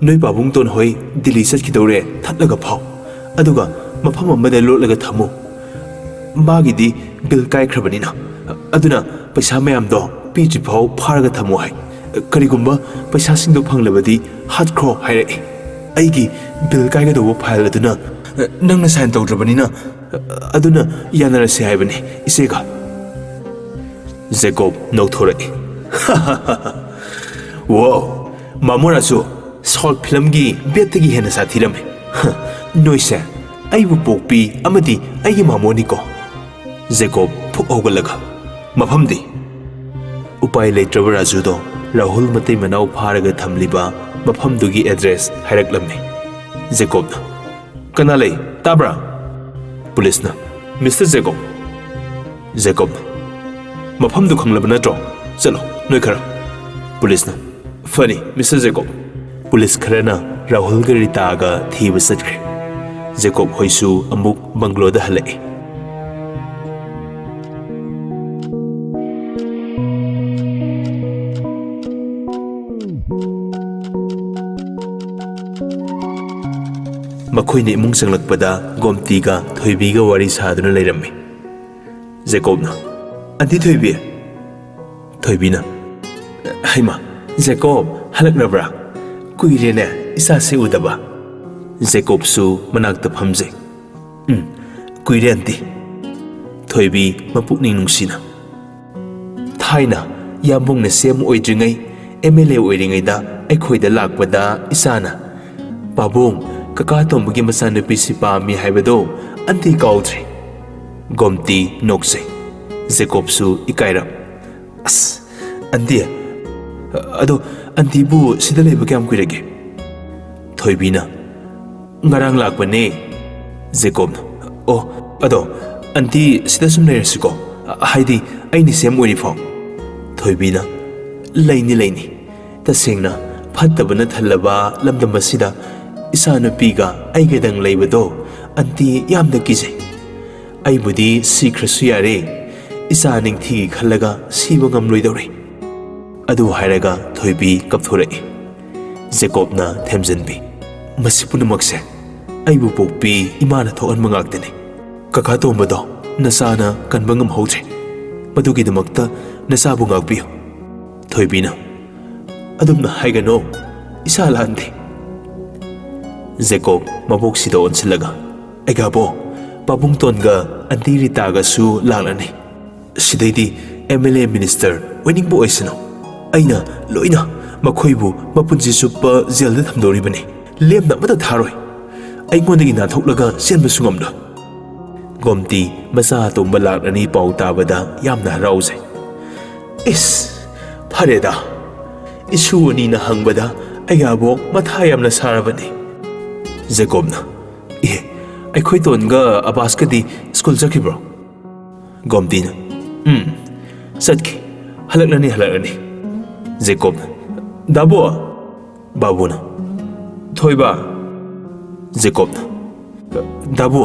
ꯅꯣꯏ ꯄꯥꯕꯨꯡꯇꯣꯟ ꯍꯣꯏ ꯗꯤꯜꯂꯤ ꯆꯠꯈꯤꯗꯧꯔꯦ ꯊꯠꯂꯒ ꯐꯥꯎ, ꯑꯗꯨꯒ ꯃꯐꯝ ꯑꯃꯗ ꯂꯣꯠꯂꯒ ꯊꯝꯃꯨ꯫ ꯃꯥꯒꯤꯗꯤ ꯕꯤꯜ ꯀꯥꯏꯈ꯭ꯔꯕꯅꯤꯅ, ꯑꯗꯨꯅ ꯄꯩꯁꯥ ꯃꯌꯥꯝꯗꯣ ꯄꯤꯗ꯭ꯔꯤꯐꯥꯎ ꯐꯥꯔꯒ ꯊꯝꯃꯣ ꯍꯥꯏ꯫ ꯀꯔꯤꯒꯨꯝꯕ ꯄꯩꯁꯥꯁꯤꯡꯗꯣ ꯐꯪꯂꯕꯗꯤ ꯍꯥꯠꯈ꯭ꯔꯣ ꯍꯥꯏꯔꯛꯏ꯫ ꯑꯩꯒꯤ ꯕꯤꯜ ꯀꯥꯏꯒꯗꯧꯕ ꯐꯥꯏꯜ ꯑꯗꯨꯅ ꯅꯪꯅ ꯁꯥꯏꯟ ꯇꯧꯗ꯭ꯔꯕꯅꯤꯅ ꯑꯗꯨꯅ ꯌꯥꯅꯔꯁꯦ ꯍꯥꯏꯕꯅꯤ ꯏꯆꯦꯒ꯫ ꯖꯦꯀꯣꯕ ꯅꯧꯊꯣꯔꯛꯏ꯫ ꯋꯥꯎ, ꯃꯥꯃꯣ ꯔꯥꯖꯨ, ꯁꯥꯎꯠ ꯐꯤꯂꯝꯒꯤ ꯕꯦꯠꯇꯒꯤ ꯍꯦꯟꯅ ꯁꯥꯊꯤꯔꯝꯃꯦ꯫ ꯍ, ꯅꯣꯏꯁꯦ ꯑꯩꯕꯨ ꯄꯣꯛꯄꯤ ꯑꯃꯗꯤ ꯑꯩꯒꯤ ꯃꯥꯃꯣꯅꯤꯀꯣ꯫ ꯖꯦꯀꯣꯕ ꯐꯨꯛ ꯍꯧꯒꯠꯂꯒ, ꯃꯐꯝꯗꯤ? ꯎꯄꯥꯏ ꯂꯩꯇ꯭ꯔꯕ ꯔꯥꯖꯨꯗꯣ ꯔꯥꯍꯨꯜ ꯃꯇꯩ ꯃꯅꯥꯎ ꯐꯥꯔꯒ ꯊꯝꯂꯤꯕ ꯃꯐꯝꯗꯨꯒꯤ ꯑꯦꯗ꯭ꯔꯦꯁ ꯍꯥꯏꯔꯛꯂꯝꯃꯤ꯫ ꯖꯦꯀꯣꯕꯅ, "ꯀꯅꯥ ꯂꯩ? ꯇꯥꯕ꯭ꯔꯥ?" ꯄꯨꯂꯤꯁꯅ, "ꯃꯤꯁꯇꯔ ꯖꯦꯀꯣꯕ!" ꯖꯦꯀꯣꯕꯅ, "ꯃꯐꯝꯗꯨ ꯈꯪꯂꯕ ꯅꯠꯇ꯭ꯔꯣ? ꯆꯠꯂꯣ, ꯅꯣꯏ ꯈꯔ꯫" ꯄꯨꯂꯤꯁꯅ, "ꯐꯅꯤ, ꯃꯤꯁꯇꯔ ꯖꯦꯀꯣꯕ꯫" ꯄꯨꯂꯤꯁ ꯈꯔꯅ ꯔꯥꯍꯨꯜꯒ ꯔꯤꯇꯥꯒ ꯊꯤꯕ ꯆꯠꯈ꯭ꯔꯦ꯫ ꯖꯦꯀꯣꯕ ꯍꯣꯏꯁꯨ ꯑꯃꯨꯛ ꯕꯪꯒ꯭ꯂꯣꯗ ꯍꯜꯂꯛꯏ꯫ ꯃꯈꯣꯏꯅ ꯏꯃꯨꯡ ꯆꯪꯂꯛꯄꯗ ꯒꯣꯝꯇꯤꯒ ꯊꯣꯏꯕꯤꯒ ꯋꯥꯔꯤ ꯁꯥꯗꯨꯅ ꯂꯩꯔꯝꯃꯤ꯫ ꯖꯦꯀꯣꯕꯅ, "ꯑꯟꯇꯤ ꯊꯣꯏꯕꯤ!" ꯊꯣꯏꯕꯤꯅ, "ꯍꯩꯃꯥ, ꯖꯦꯀꯣꯕ, ꯍꯜꯂꯛꯂꯕ꯭ꯔꯥ? ꯀꯨꯏꯔꯦꯅꯦ ꯏꯆꯥꯁꯦ ꯎꯗꯕ꯫" ꯖꯦꯀꯣꯕꯁꯨ ꯃꯅꯥꯛꯇ ꯐꯝꯖꯩ꯫ "ꯎꯝ, ꯀꯨꯏꯔꯦ ꯑꯟꯇꯤ꯫" ꯊꯣꯏꯕꯤ ꯃꯄꯨꯛꯅꯤꯡ ꯅꯨꯡꯁꯤꯅ, "ꯊꯥꯏꯅ ꯌꯥꯝꯕꯨꯡꯅ ꯁꯤ ꯑꯦꯝ ꯑꯣꯏꯗ꯭ꯔꯤꯉꯩ, ꯑꯦꯝ ꯑꯦꯜ ꯑꯦ ꯑꯣꯏꯔꯤꯉꯩꯗ ꯑꯩꯈꯣꯏꯗ ꯂꯥꯛꯄꯗ ꯏꯆꯥꯅ, 'ꯄꯥꯕꯨꯡ, ꯀꯀꯥ ꯇꯣꯝꯕꯒꯤ ꯃꯆꯥꯅꯨꯄꯤꯁꯤ ꯄꯥꯝꯃꯤ' ꯍꯥꯏꯕꯗꯣ ꯑꯟꯇꯤ ꯀꯥꯎꯗ꯭ꯔꯤ?" ꯒꯣꯝꯇꯤ ꯅꯣꯛꯆꯩ꯫ ꯖꯦꯀꯣꯕꯁꯨ ꯏꯀꯥꯏꯔꯞ, "ꯑꯁ, ꯑꯟꯇꯤ, ꯑꯗꯣ ꯑꯟꯇꯤꯕꯨ ꯁꯤꯗ ꯂꯩꯕ ꯀꯌꯥꯝ ꯀꯨꯏꯔꯒꯦ?" ꯊꯣꯏꯕꯤꯅ, "ꯉꯔꯥꯡ ꯂꯥꯛꯄꯅꯦ꯫" ꯖꯦꯀꯣꯕꯅ, "ꯑꯣ, ꯑꯗꯣ ꯑꯟꯇꯤ ꯁꯤꯗ ꯁꯨꯝ ꯂꯩꯔꯁꯤꯀꯣ, ꯍꯥꯏꯗꯤ ꯑꯩꯅ ꯁꯤ ꯑꯦꯝ ꯑꯣꯏꯔꯤꯐꯥꯎ꯫" ꯊꯣꯏꯕꯤꯅ, "ꯂꯩꯅꯤ, ꯂꯩꯅꯤ꯫ ꯇꯁꯦꯡꯅ ꯐꯠꯇꯕꯅ ꯊꯜꯂꯕ ꯂꯝꯗꯝ ꯑꯁꯤꯗ ꯏꯆꯥꯅꯨꯄꯤꯒ ꯑꯩꯒꯗꯪ ꯂꯩꯕꯗꯣ ꯑꯟꯇꯤ ꯌꯥꯝꯅ ꯀꯤꯖꯩ꯫ ꯑꯩꯕꯨꯗꯤ ꯁꯤꯈ꯭ꯔꯁꯨ ꯌꯥꯔꯦ, ꯏꯆꯥ ꯅꯤꯡꯊꯤꯒꯤ ꯈꯜꯂꯒ ꯁꯤꯕ ꯉꯝꯂꯣꯏꯗꯧꯔꯦ꯫" ꯑꯗꯨ ꯍꯥꯏꯔꯒ ꯊꯣꯏꯕꯤ ꯀꯞꯊꯣꯔꯛꯏ꯫ ꯖꯦꯀꯣꯕꯅ ꯊꯦꯝꯖꯤꯟꯕꯤ, "ꯃꯁꯤ ꯄꯨꯝꯅꯃꯛꯁꯦ ꯑꯩꯕꯨ ꯄꯣꯛꯄꯤ ꯏꯃꯥꯅ ꯊꯣꯛꯍꯟꯕ ꯉꯥꯛꯇꯅꯤ꯫ ꯀꯀꯥ ꯇꯣꯝꯕꯗꯣ ꯅꯆꯥꯅ ꯀꯟꯕ ꯉꯝꯍꯧꯗ꯭ꯔꯦ꯫ ꯃꯗꯨꯒꯤꯗꯃꯛꯇ ꯅꯆꯥꯕꯨ ꯉꯥꯛꯄꯤꯌꯨ꯫ ꯊꯣꯏꯕꯤꯅ, "ꯑꯗꯨꯝꯅ ꯍꯥꯏꯒꯅꯣ, ꯏꯁꯥ ꯂꯥꯟꯗꯦ꯫" ꯖꯦꯀꯣꯕ ꯃꯕꯣꯛꯁꯤꯗ ꯑꯣꯟꯁꯤꯜꯂꯒ, "ꯑꯩꯒꯥꯕꯣ, ꯄꯥꯕꯨꯡꯇꯣꯟꯒ ꯑꯟꯇꯤ ꯔꯤꯇꯥꯒꯁꯨ ꯂꯥꯛꯂꯅꯤ꯫ ꯁꯤꯗꯩꯗꯤ ꯑꯦꯝ ꯑꯦꯜ ꯑꯦ ꯃꯤꯅꯤꯁꯇꯔ ꯑꯣꯏꯅꯤꯡꯕ ꯑꯣꯏꯁꯅꯨ, ꯑꯩꯅ ꯂꯣꯏꯅ ꯃꯈꯣꯏꯕꯨ ꯃꯄꯨꯟꯁꯤ ꯆꯨꯞꯄ ꯖꯦꯜꯗ ꯊꯝꯗꯧꯔꯤꯕꯅꯤ꯫ ꯂꯦꯝꯅ ꯑꯃꯠꯇ ꯊꯥꯔꯣꯏ꯫ ꯑꯩꯉꯣꯟꯗꯒꯤ ꯅꯥꯟꯊꯣꯛꯂꯒ ꯆꯦꯟꯕꯁꯨ ꯉꯝꯂꯣꯏ꯫" ꯒꯣꯝꯇꯤ ꯃꯆꯥ ꯑꯇꯣꯝꯕ ꯂꯥꯛꯂꯅꯤ ꯄꯥꯎ ꯇꯥꯕꯗ ꯌꯥꯝꯅ ꯍꯔꯥꯎꯖꯩ꯫ "ꯏꯁ, ꯐꯔꯦꯗ꯫ ꯏꯁꯨ ꯑꯅꯤꯅ ꯍꯪꯕꯗ ꯑꯩꯒꯥꯕꯣꯛ ꯃꯊꯥ ꯌꯥꯝꯅ ꯁꯥꯔꯕꯅꯤ꯫" ꯖꯦꯀꯣꯕꯅ, "ꯏꯍꯦ, ꯑꯩꯈꯣꯏ ꯇꯣꯟꯒ ꯑꯕꯥꯁꯀꯗꯤ ꯁ꯭ꯀꯨꯜ ꯆꯠꯈꯤꯕ꯭ꯔꯣ?" ꯒꯣꯝꯇꯤꯅ, "ꯎꯝ, ꯆꯠꯈꯤ꯫ ꯍꯜꯂꯛꯂꯅꯤ, ꯍꯜꯂꯛꯂꯅꯤ꯫" ꯖꯦꯀꯣꯕꯅ, "ꯗꯥꯕꯣ!" ꯕꯥꯕꯨꯅ, "ꯊꯣꯏꯕ!" ꯖꯦꯀꯣꯕꯅ, "ꯗꯥꯕꯨ,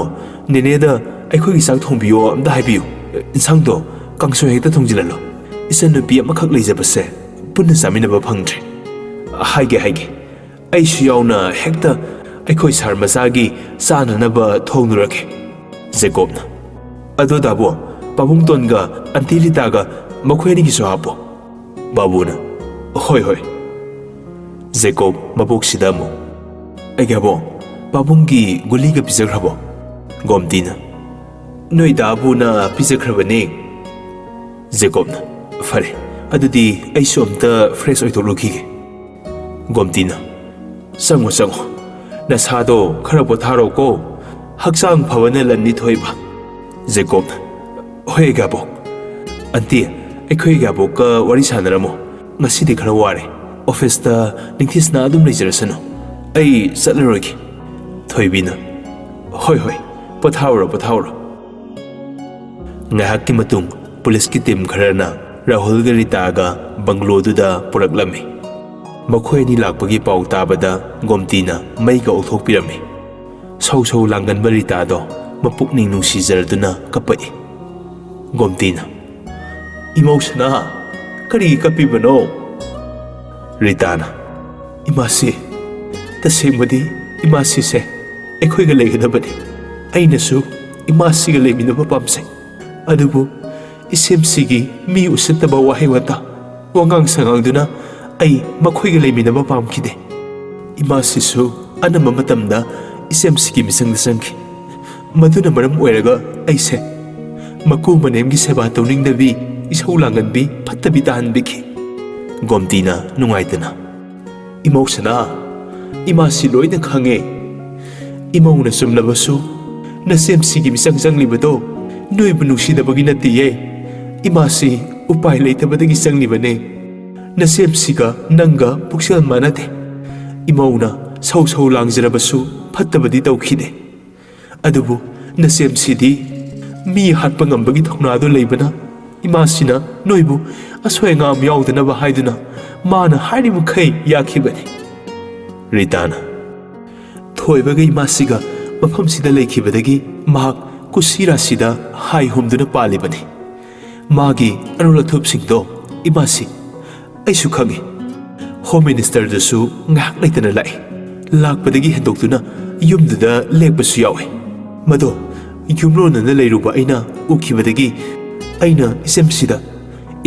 ꯅꯦꯅꯦꯗ ꯑꯩꯈꯣꯏꯒꯤ ꯆꯥꯛ ꯊꯣꯡꯕꯤꯌꯣ ꯑꯝꯇ ꯍꯥꯏꯕꯤꯌꯨ꯫ ꯏꯟꯁꯥꯡꯗꯣ ꯀꯥꯡꯁꯣꯏ ꯍꯦꯛꯇ ꯊꯣꯡꯖꯤꯜꯍꯜꯂꯣ꯫ ꯏꯆꯟꯅꯨꯄꯤ ꯑꯃꯈꯛ ꯂꯩꯖꯕꯁꯦ ꯄꯨꯟꯅ ꯆꯥꯃꯤꯟꯅꯕ ꯐꯪꯗ꯭ꯔꯦ꯫ ꯍꯥꯏꯒꯦ, ꯍꯥꯏꯒꯦ꯫ ꯑꯩꯁꯨ ꯌꯥꯎꯅ ꯍꯦꯛꯇ ꯑꯩꯈꯣꯏ ꯁꯥꯔ ꯃꯆꯥꯒꯤ ꯆꯥꯅꯅꯕ ꯊꯣꯡꯂꯨꯔꯒꯦ꯫" ꯖꯦꯀꯣꯕꯅ, "ꯑꯗꯣ ꯗꯥꯕꯨ, ꯄꯥꯕꯨꯡꯇꯣꯟꯒ ꯑꯟꯇꯤ ꯔꯤꯇꯥꯒ ꯃꯈꯣꯏ ꯑꯅꯤꯒꯤꯁꯨ ꯍꯥꯞꯄꯣ꯫" ꯕꯥꯕꯨꯅ, "ꯍꯣꯏ, ꯍꯣꯏ꯫" ꯖꯦꯀꯣꯕ ꯃꯕꯣꯛꯁꯤꯗ ꯑꯃꯨꯛ, "ꯑꯩꯒꯤ ꯑꯕꯣꯛ, ꯄꯥꯕꯨꯡꯒꯤ ꯒꯨꯂꯤꯒ ꯄꯤꯖꯈ꯭ꯔꯕꯣ?" ꯒꯣꯝꯇꯤꯅ, "ꯅꯣꯏ ꯗꯥꯕꯨꯅ ꯄꯤꯖꯈ꯭ꯔꯕꯅꯦ꯫" ꯖꯦꯀꯣꯕꯅ, "ꯐꯔꯦ, ꯑꯗꯨꯗꯤ ꯑꯩꯁꯨ ꯑꯝꯇ ꯐ꯭ꯔꯦꯁ ꯑꯣꯏꯊꯣꯛꯂꯨꯈꯤꯒꯦ꯫" ꯒꯣꯝꯇꯤꯅ, "ꯆꯪꯉꯣ, ꯆꯪꯉꯣ꯫ ꯅꯁꯥꯗꯣ ꯈꯔ ꯄꯣꯊꯥꯔꯣꯀꯣ꯫ ꯍꯛꯆꯥꯡ ꯐꯕꯅ ꯂꯟꯅꯤ ꯊꯣꯏꯕ꯫" ꯖꯦꯀꯣꯕꯅ, "ꯍꯣꯏ, ꯑꯩꯒꯤ ꯑꯕꯣꯛ꯫ ꯑꯟꯇꯤ, ꯑꯩꯈꯣꯏ ꯑꯩꯒꯤ ꯑꯕꯣꯛꯀ ꯋꯥꯔꯤ ꯁꯥꯟꯅꯔꯝꯃꯣ꯫ ꯉꯁꯤꯗꯤ ꯈꯔ ꯋꯥꯔꯦ꯫ ꯑꯣꯐꯤꯁꯇ ꯅꯤꯡꯊꯤꯖꯅ ꯑꯗꯨꯝ ꯂꯩꯖꯔꯁꯅꯨ꯫ ꯑꯩ ꯆꯠꯂꯔꯣꯏꯒꯦ꯫" ꯊꯣꯏꯕꯤꯅ, "ꯍꯣꯏ, ꯍꯣꯏ, ꯄꯣꯊꯥꯎꯔꯣ, ꯄꯣꯊꯥꯎꯔꯣ꯫" ꯉꯥꯏꯍꯥꯛꯀꯤ ꯃꯇꯨꯡ ꯄꯨꯂꯤꯁꯀꯤ ꯇꯤꯝ ꯈꯔꯅ ꯔꯥꯍꯨꯜꯒ ꯔꯤꯇꯥꯒ ꯕꯪꯒ꯭ꯂꯣꯗꯨꯗ ꯄꯨꯔꯛꯂꯝꯃꯤ꯫ ꯃꯈꯣꯏ ꯑꯅꯤ ꯂꯥꯛꯄꯒꯤ ꯄꯥꯎ ꯇꯥꯕꯗ ꯒꯣꯝꯇꯤꯅ ꯃꯩꯒ ꯑꯣꯛꯊꯣꯛꯄꯤꯔꯝꯃꯤ꯫ ꯁꯧ ꯁꯧ ꯂꯥꯡꯒꯟꯕ ꯔꯤꯇꯥꯗꯣ ꯃꯄꯨꯛꯅꯤꯡ ꯅꯨꯡꯁꯤꯖꯔꯗꯨꯅ ꯀꯞꯄꯛꯏ꯫ ꯒꯣꯝꯇꯤꯅ, "ꯏꯃꯧ ꯁꯅꯥ, ꯀꯔꯤꯒꯤ ꯀꯞꯄꯤꯕꯅꯣ?" ꯔꯤꯇꯥꯅ, "ꯏꯃꯥꯁꯤ, ꯇꯁꯦꯡꯕꯗꯤ ꯏꯃꯥꯁꯤꯁꯦ ꯑꯩꯈꯣꯏꯒ ꯂꯩꯒꯗꯕꯅꯤ꯫ ꯑꯩꯅꯁꯨ ꯏꯃꯥꯁꯤꯒ ꯂꯩꯃꯤꯟꯅꯕ ꯄꯥꯝꯖꯩ꯫ ꯑꯗꯨꯕꯨ ꯏꯆꯦꯝꯁꯤꯒꯤ ꯃꯤ ꯎꯁꯤꯠꯇꯕ ꯋꯥꯍꯩ ꯋꯥꯇꯥ, ꯋꯥꯉꯥꯡ ꯁꯉꯥꯡꯗꯨꯅ ꯑꯩ ꯃꯈꯣꯏꯒ ꯂꯩꯃꯤꯟꯅꯕ ꯄꯥꯝꯈꯤꯗꯦ꯫ ꯏꯃꯥꯁꯤꯁꯨ ꯑꯅꯝꯕ ꯃꯇꯝꯗ ꯏꯆꯦꯝꯁꯤꯒꯤ ꯃꯤꯆꯪꯗ ꯆꯪꯈꯤ꯫ ꯃꯗꯨꯅ ꯃꯔꯝ ꯑꯣꯏꯔꯒ ꯑꯩꯁꯦ ꯃꯀꯨ ꯃꯅꯦꯝꯒꯤ ꯁꯦꯕꯥ ꯇꯧꯅꯤꯡꯗꯕꯤ, ꯏꯁꯧ ꯂꯥꯡꯒꯟꯕꯤ, ꯐꯠꯇꯕꯤ ꯇꯥꯍꯟꯕꯤꯈꯤ꯫ ꯒꯣꯝꯇꯤꯅ ꯅꯨꯡꯉꯥꯏꯇꯅ, "ꯏꯃꯧ ꯁꯅꯥ, ꯏꯃꯥꯁꯤ ꯂꯣꯏꯅ ꯈꯪꯉꯦ꯫ ꯏꯃꯧꯅ ꯆꯨꯝꯂꯕꯁꯨ, ꯅꯆꯦꯝꯁꯤꯒꯤ ꯃꯤꯆꯪ ꯆꯪꯂꯤꯕꯗꯣ ꯅꯣꯏꯕꯨ ꯅꯨꯡꯁꯤꯗꯕꯒꯤ ꯅꯠꯇꯦꯌꯦ꯫ ꯏꯃꯥꯁꯤ ꯎꯄꯥꯏ ꯂꯩꯇꯕꯗꯒꯤ ꯆꯪꯂꯤꯕꯅꯦ꯫ ꯅꯆꯦꯝꯁꯤꯒ ꯅꯪꯒ ꯄꯨꯛꯆꯦꯜ ꯃꯥꯟꯅꯗꯦ꯫ ꯏꯃꯧꯅ ꯁꯧ ꯁꯧ ꯂꯥꯡꯖꯔꯕꯁꯨ ꯐꯠꯇꯕꯗꯤ ꯇꯧꯈꯤꯗꯦ꯫ ꯑꯗꯨꯕꯨ ꯅꯆꯦꯝꯁꯤꯗꯤ ꯃꯤ ꯍꯥꯠꯄ ꯉꯝꯕꯒꯤ ꯊꯧꯅꯥꯗꯨ ꯂꯩꯕꯅ, ꯏꯃꯥꯁꯤꯅ ꯅꯣꯏꯕꯨ ꯑꯁꯣꯏ ꯑꯉꯥꯝ ꯌꯥꯎꯗꯅꯕ ꯍꯥꯏꯗꯨꯅ ꯃꯥꯅ ꯍꯥꯏꯔꯤꯃꯈꯩ ꯌꯥꯈꯤꯕꯅꯤ꯫" ꯔꯤꯇꯥꯅ, "ꯊꯣꯏꯕꯒ ꯏꯃꯥꯁꯤꯒ ꯃꯐꯝꯁꯤꯗ ꯂꯩꯈꯤꯕꯗꯒꯤ ꯃꯍꯥꯛ ꯀꯨꯁꯤꯔꯥꯁꯤꯗ ꯍꯥꯏ ꯍꯨꯝꯗꯨꯅ ꯄꯥꯜꯂꯤꯕꯅꯤ꯫ ꯃꯥꯒꯤ ꯑꯔꯣꯜ ꯑꯊꯨꯞꯁꯤꯡꯗꯣ ꯏꯃꯥꯁꯤ ꯑꯩꯁꯨ ꯈꯪꯏ꯫ ꯍꯣꯝ ꯃꯤꯅꯤꯁꯇꯔꯗꯨꯁꯨ ꯉꯥꯏꯍꯥꯛ ꯂꯩꯇꯅ ꯂꯥꯛꯏ꯫ ꯂꯥꯛꯄꯗꯒꯤ ꯍꯦꯟꯗꯣꯛꯇꯨꯅ ꯌꯨꯝꯗꯨꯗ ꯂꯦꯛꯄꯁꯨ ꯌꯥꯎꯏ꯫ ꯃꯗꯣ ꯌꯨꯝꯂꯣꯟꯅꯅ ꯂꯩꯔꯨꯕ ꯑꯩꯅ ꯎꯈꯤꯕꯗꯒꯤ ꯑꯩꯅ ꯏꯆꯦꯝꯁꯤꯗ,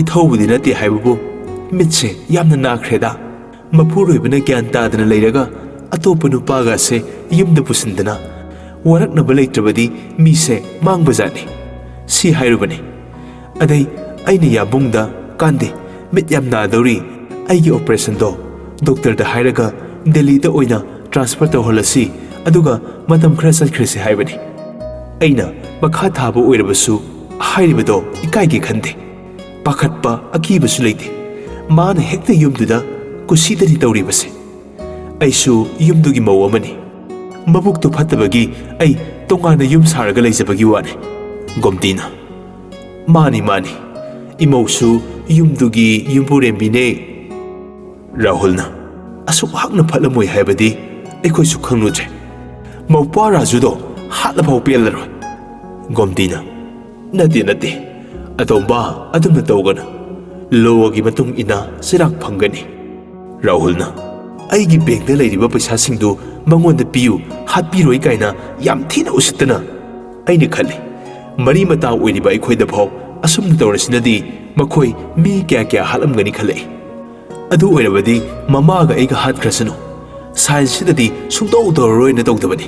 ꯏꯊꯧꯕꯨꯗꯤ ꯅꯠꯇꯦ ꯍꯥꯏꯕꯕꯨ, ꯃꯤꯠꯁꯦ ꯌꯥꯝꯅ ꯅꯥꯈ꯭ꯔꯦꯗ꯫ ꯃꯄꯨꯔꯣꯏꯕꯅ ꯒ꯭ꯌꯥꯟ ꯇꯥꯗꯅ ꯂꯩꯔꯒ ꯑꯇꯣꯞꯄ ꯅꯨꯄꯥꯒꯁꯦ ꯌꯨꯝꯗ ꯄꯨꯁꯤꯟꯗꯅ ꯋꯥꯔꯛꯅꯕ ꯂꯩꯇ꯭ꯔꯕꯗꯤ ꯃꯤꯁꯦ ꯃꯥꯡꯕꯖꯥꯠꯅꯤ" ꯁꯤ ꯍꯥꯏꯔꯨꯕꯅꯤ꯫ ꯑꯗꯩ ꯑꯩꯅ ꯌꯥꯕꯨꯡꯗ, "ꯀꯥꯟꯗꯦ, ꯃꯤꯠ ꯌꯥꯝ ꯅꯥꯗꯧꯔꯤ, ꯑꯩꯒꯤ ꯑꯣꯄꯔꯦꯁꯟꯗꯣ ꯗꯣꯛꯇꯔꯗ ꯍꯥꯏꯔꯒ ꯗꯦꯜꯂꯤꯗ ꯑꯣꯏꯅ ꯇ꯭ꯔꯥꯟꯁꯐꯔ ꯇꯧꯍꯜꯂꯁꯤ, ꯑꯗꯨꯒ ꯃꯇꯝ ꯈꯔ ꯆꯠꯈ꯭ꯔꯁꯤ" ꯍꯥꯏꯕꯅꯤ꯫ ꯑꯩꯅ ꯃꯈꯥ ꯊꯥꯕ ꯑꯣꯏꯔꯕꯁꯨ ꯍꯥꯏꯔꯤꯕꯗꯣ ꯏꯀꯥꯏꯒꯦ ꯈꯟꯗꯦ꯫ ꯄꯥꯈꯠꯄ ꯑꯀꯤꯕꯁꯨ ꯂꯩꯇꯦ꯫ ꯃꯥꯅ ꯍꯦꯛꯇ ꯌꯨꯝꯗꯨꯗ ꯀꯨꯁꯤꯗꯅꯤ ꯇꯧꯔꯤꯕꯁꯦ꯫ ꯑꯩꯁꯨ ꯌꯨꯝꯗꯨꯒꯤ ꯃꯧ ꯑꯃꯅꯤ꯫ ꯃꯕꯨꯛꯇꯨ ꯐꯠꯇꯕꯒꯤ ꯑꯩ ꯇꯣꯉꯥꯟꯅ ꯌꯨꯝ ꯁꯥꯔꯒ ꯂꯩꯖꯕꯒꯤ ꯋꯥꯅꯤ꯫ ꯒꯣꯝꯇꯤꯅ, "ꯃꯥꯅꯤ, ꯃꯥꯅꯤ꯫ ꯏꯃꯧꯁꯨ ꯌꯨꯝꯗꯨꯒꯤ ꯌꯨꯝꯕꯨꯔꯦꯝꯕꯤꯅꯦ꯫" ꯔꯥꯍꯨꯜꯅ, "ꯑꯁꯨꯛ ꯍꯛꯅ ꯐꯠꯂꯝꯃꯣꯏ ꯍꯥꯏꯕꯗꯤ ꯑꯩꯈꯣꯏꯁꯨ ꯈꯪꯂꯨꯗ꯭ꯔꯦ꯫ ꯃꯧꯄ꯭ꯋꯥ ꯔꯥꯖꯨꯗꯣ ꯍꯥꯠꯂꯐꯥꯎ ꯄꯦꯜꯂꯔꯣꯏ꯫" ꯒꯣꯝꯇꯤꯅ, "ꯅꯠꯇꯦ, ꯅꯠꯇꯦ꯫ ꯑꯇꯣꯝꯕ, ꯑꯗꯨꯝꯅ ꯇꯧꯒꯅꯨ꯫ ꯂꯣꯒꯤ ꯃꯇꯨꯡ ꯏꯟꯅ ꯆꯩꯔꯥꯛ ꯐꯪꯒꯅꯤ꯫" ꯔꯥꯍꯨꯜꯅ, "ꯑꯩꯒꯤ ꯕꯦꯡꯗ ꯂꯩꯔꯤꯕ ꯄꯩꯁꯥꯁꯤꯡꯗꯨ ꯃꯉꯣꯟꯗ ꯄꯤꯌꯨ, ꯍꯥꯠꯄꯤꯔꯣꯏ ꯀꯥꯏꯅ ꯌꯥꯝ ꯊꯤꯅ ꯎꯁꯤꯠꯇꯅ꯫ ꯑꯩꯅ ꯈꯜꯂꯤ, ꯃꯔꯤ ꯃꯇꯥ ꯑꯣꯏꯔꯤꯕ ꯑꯩꯈꯣꯏꯗ ꯐꯥꯎ ꯑꯁꯨꯝꯅ ꯇꯧꯔꯁꯤꯅꯗꯤ ꯃꯈꯣꯏ ꯃꯤ ꯀꯌꯥ ꯀꯌꯥ ꯍꯥꯠꯂꯝꯒꯅꯤ ꯈꯜꯂꯛꯏ꯫ ꯑꯗꯨ ꯑꯣꯏꯔꯕꯗꯤ ꯃꯃꯥꯒ ꯑꯩꯒ ꯍꯥꯠꯈ꯭ꯔꯁꯅꯨ, ꯁꯥꯏꯟꯁꯁꯤꯗꯗꯤ ꯁꯨꯡꯇꯧ ꯇꯧꯔꯔꯣꯏꯅ ꯇꯧꯗꯕꯅꯤ,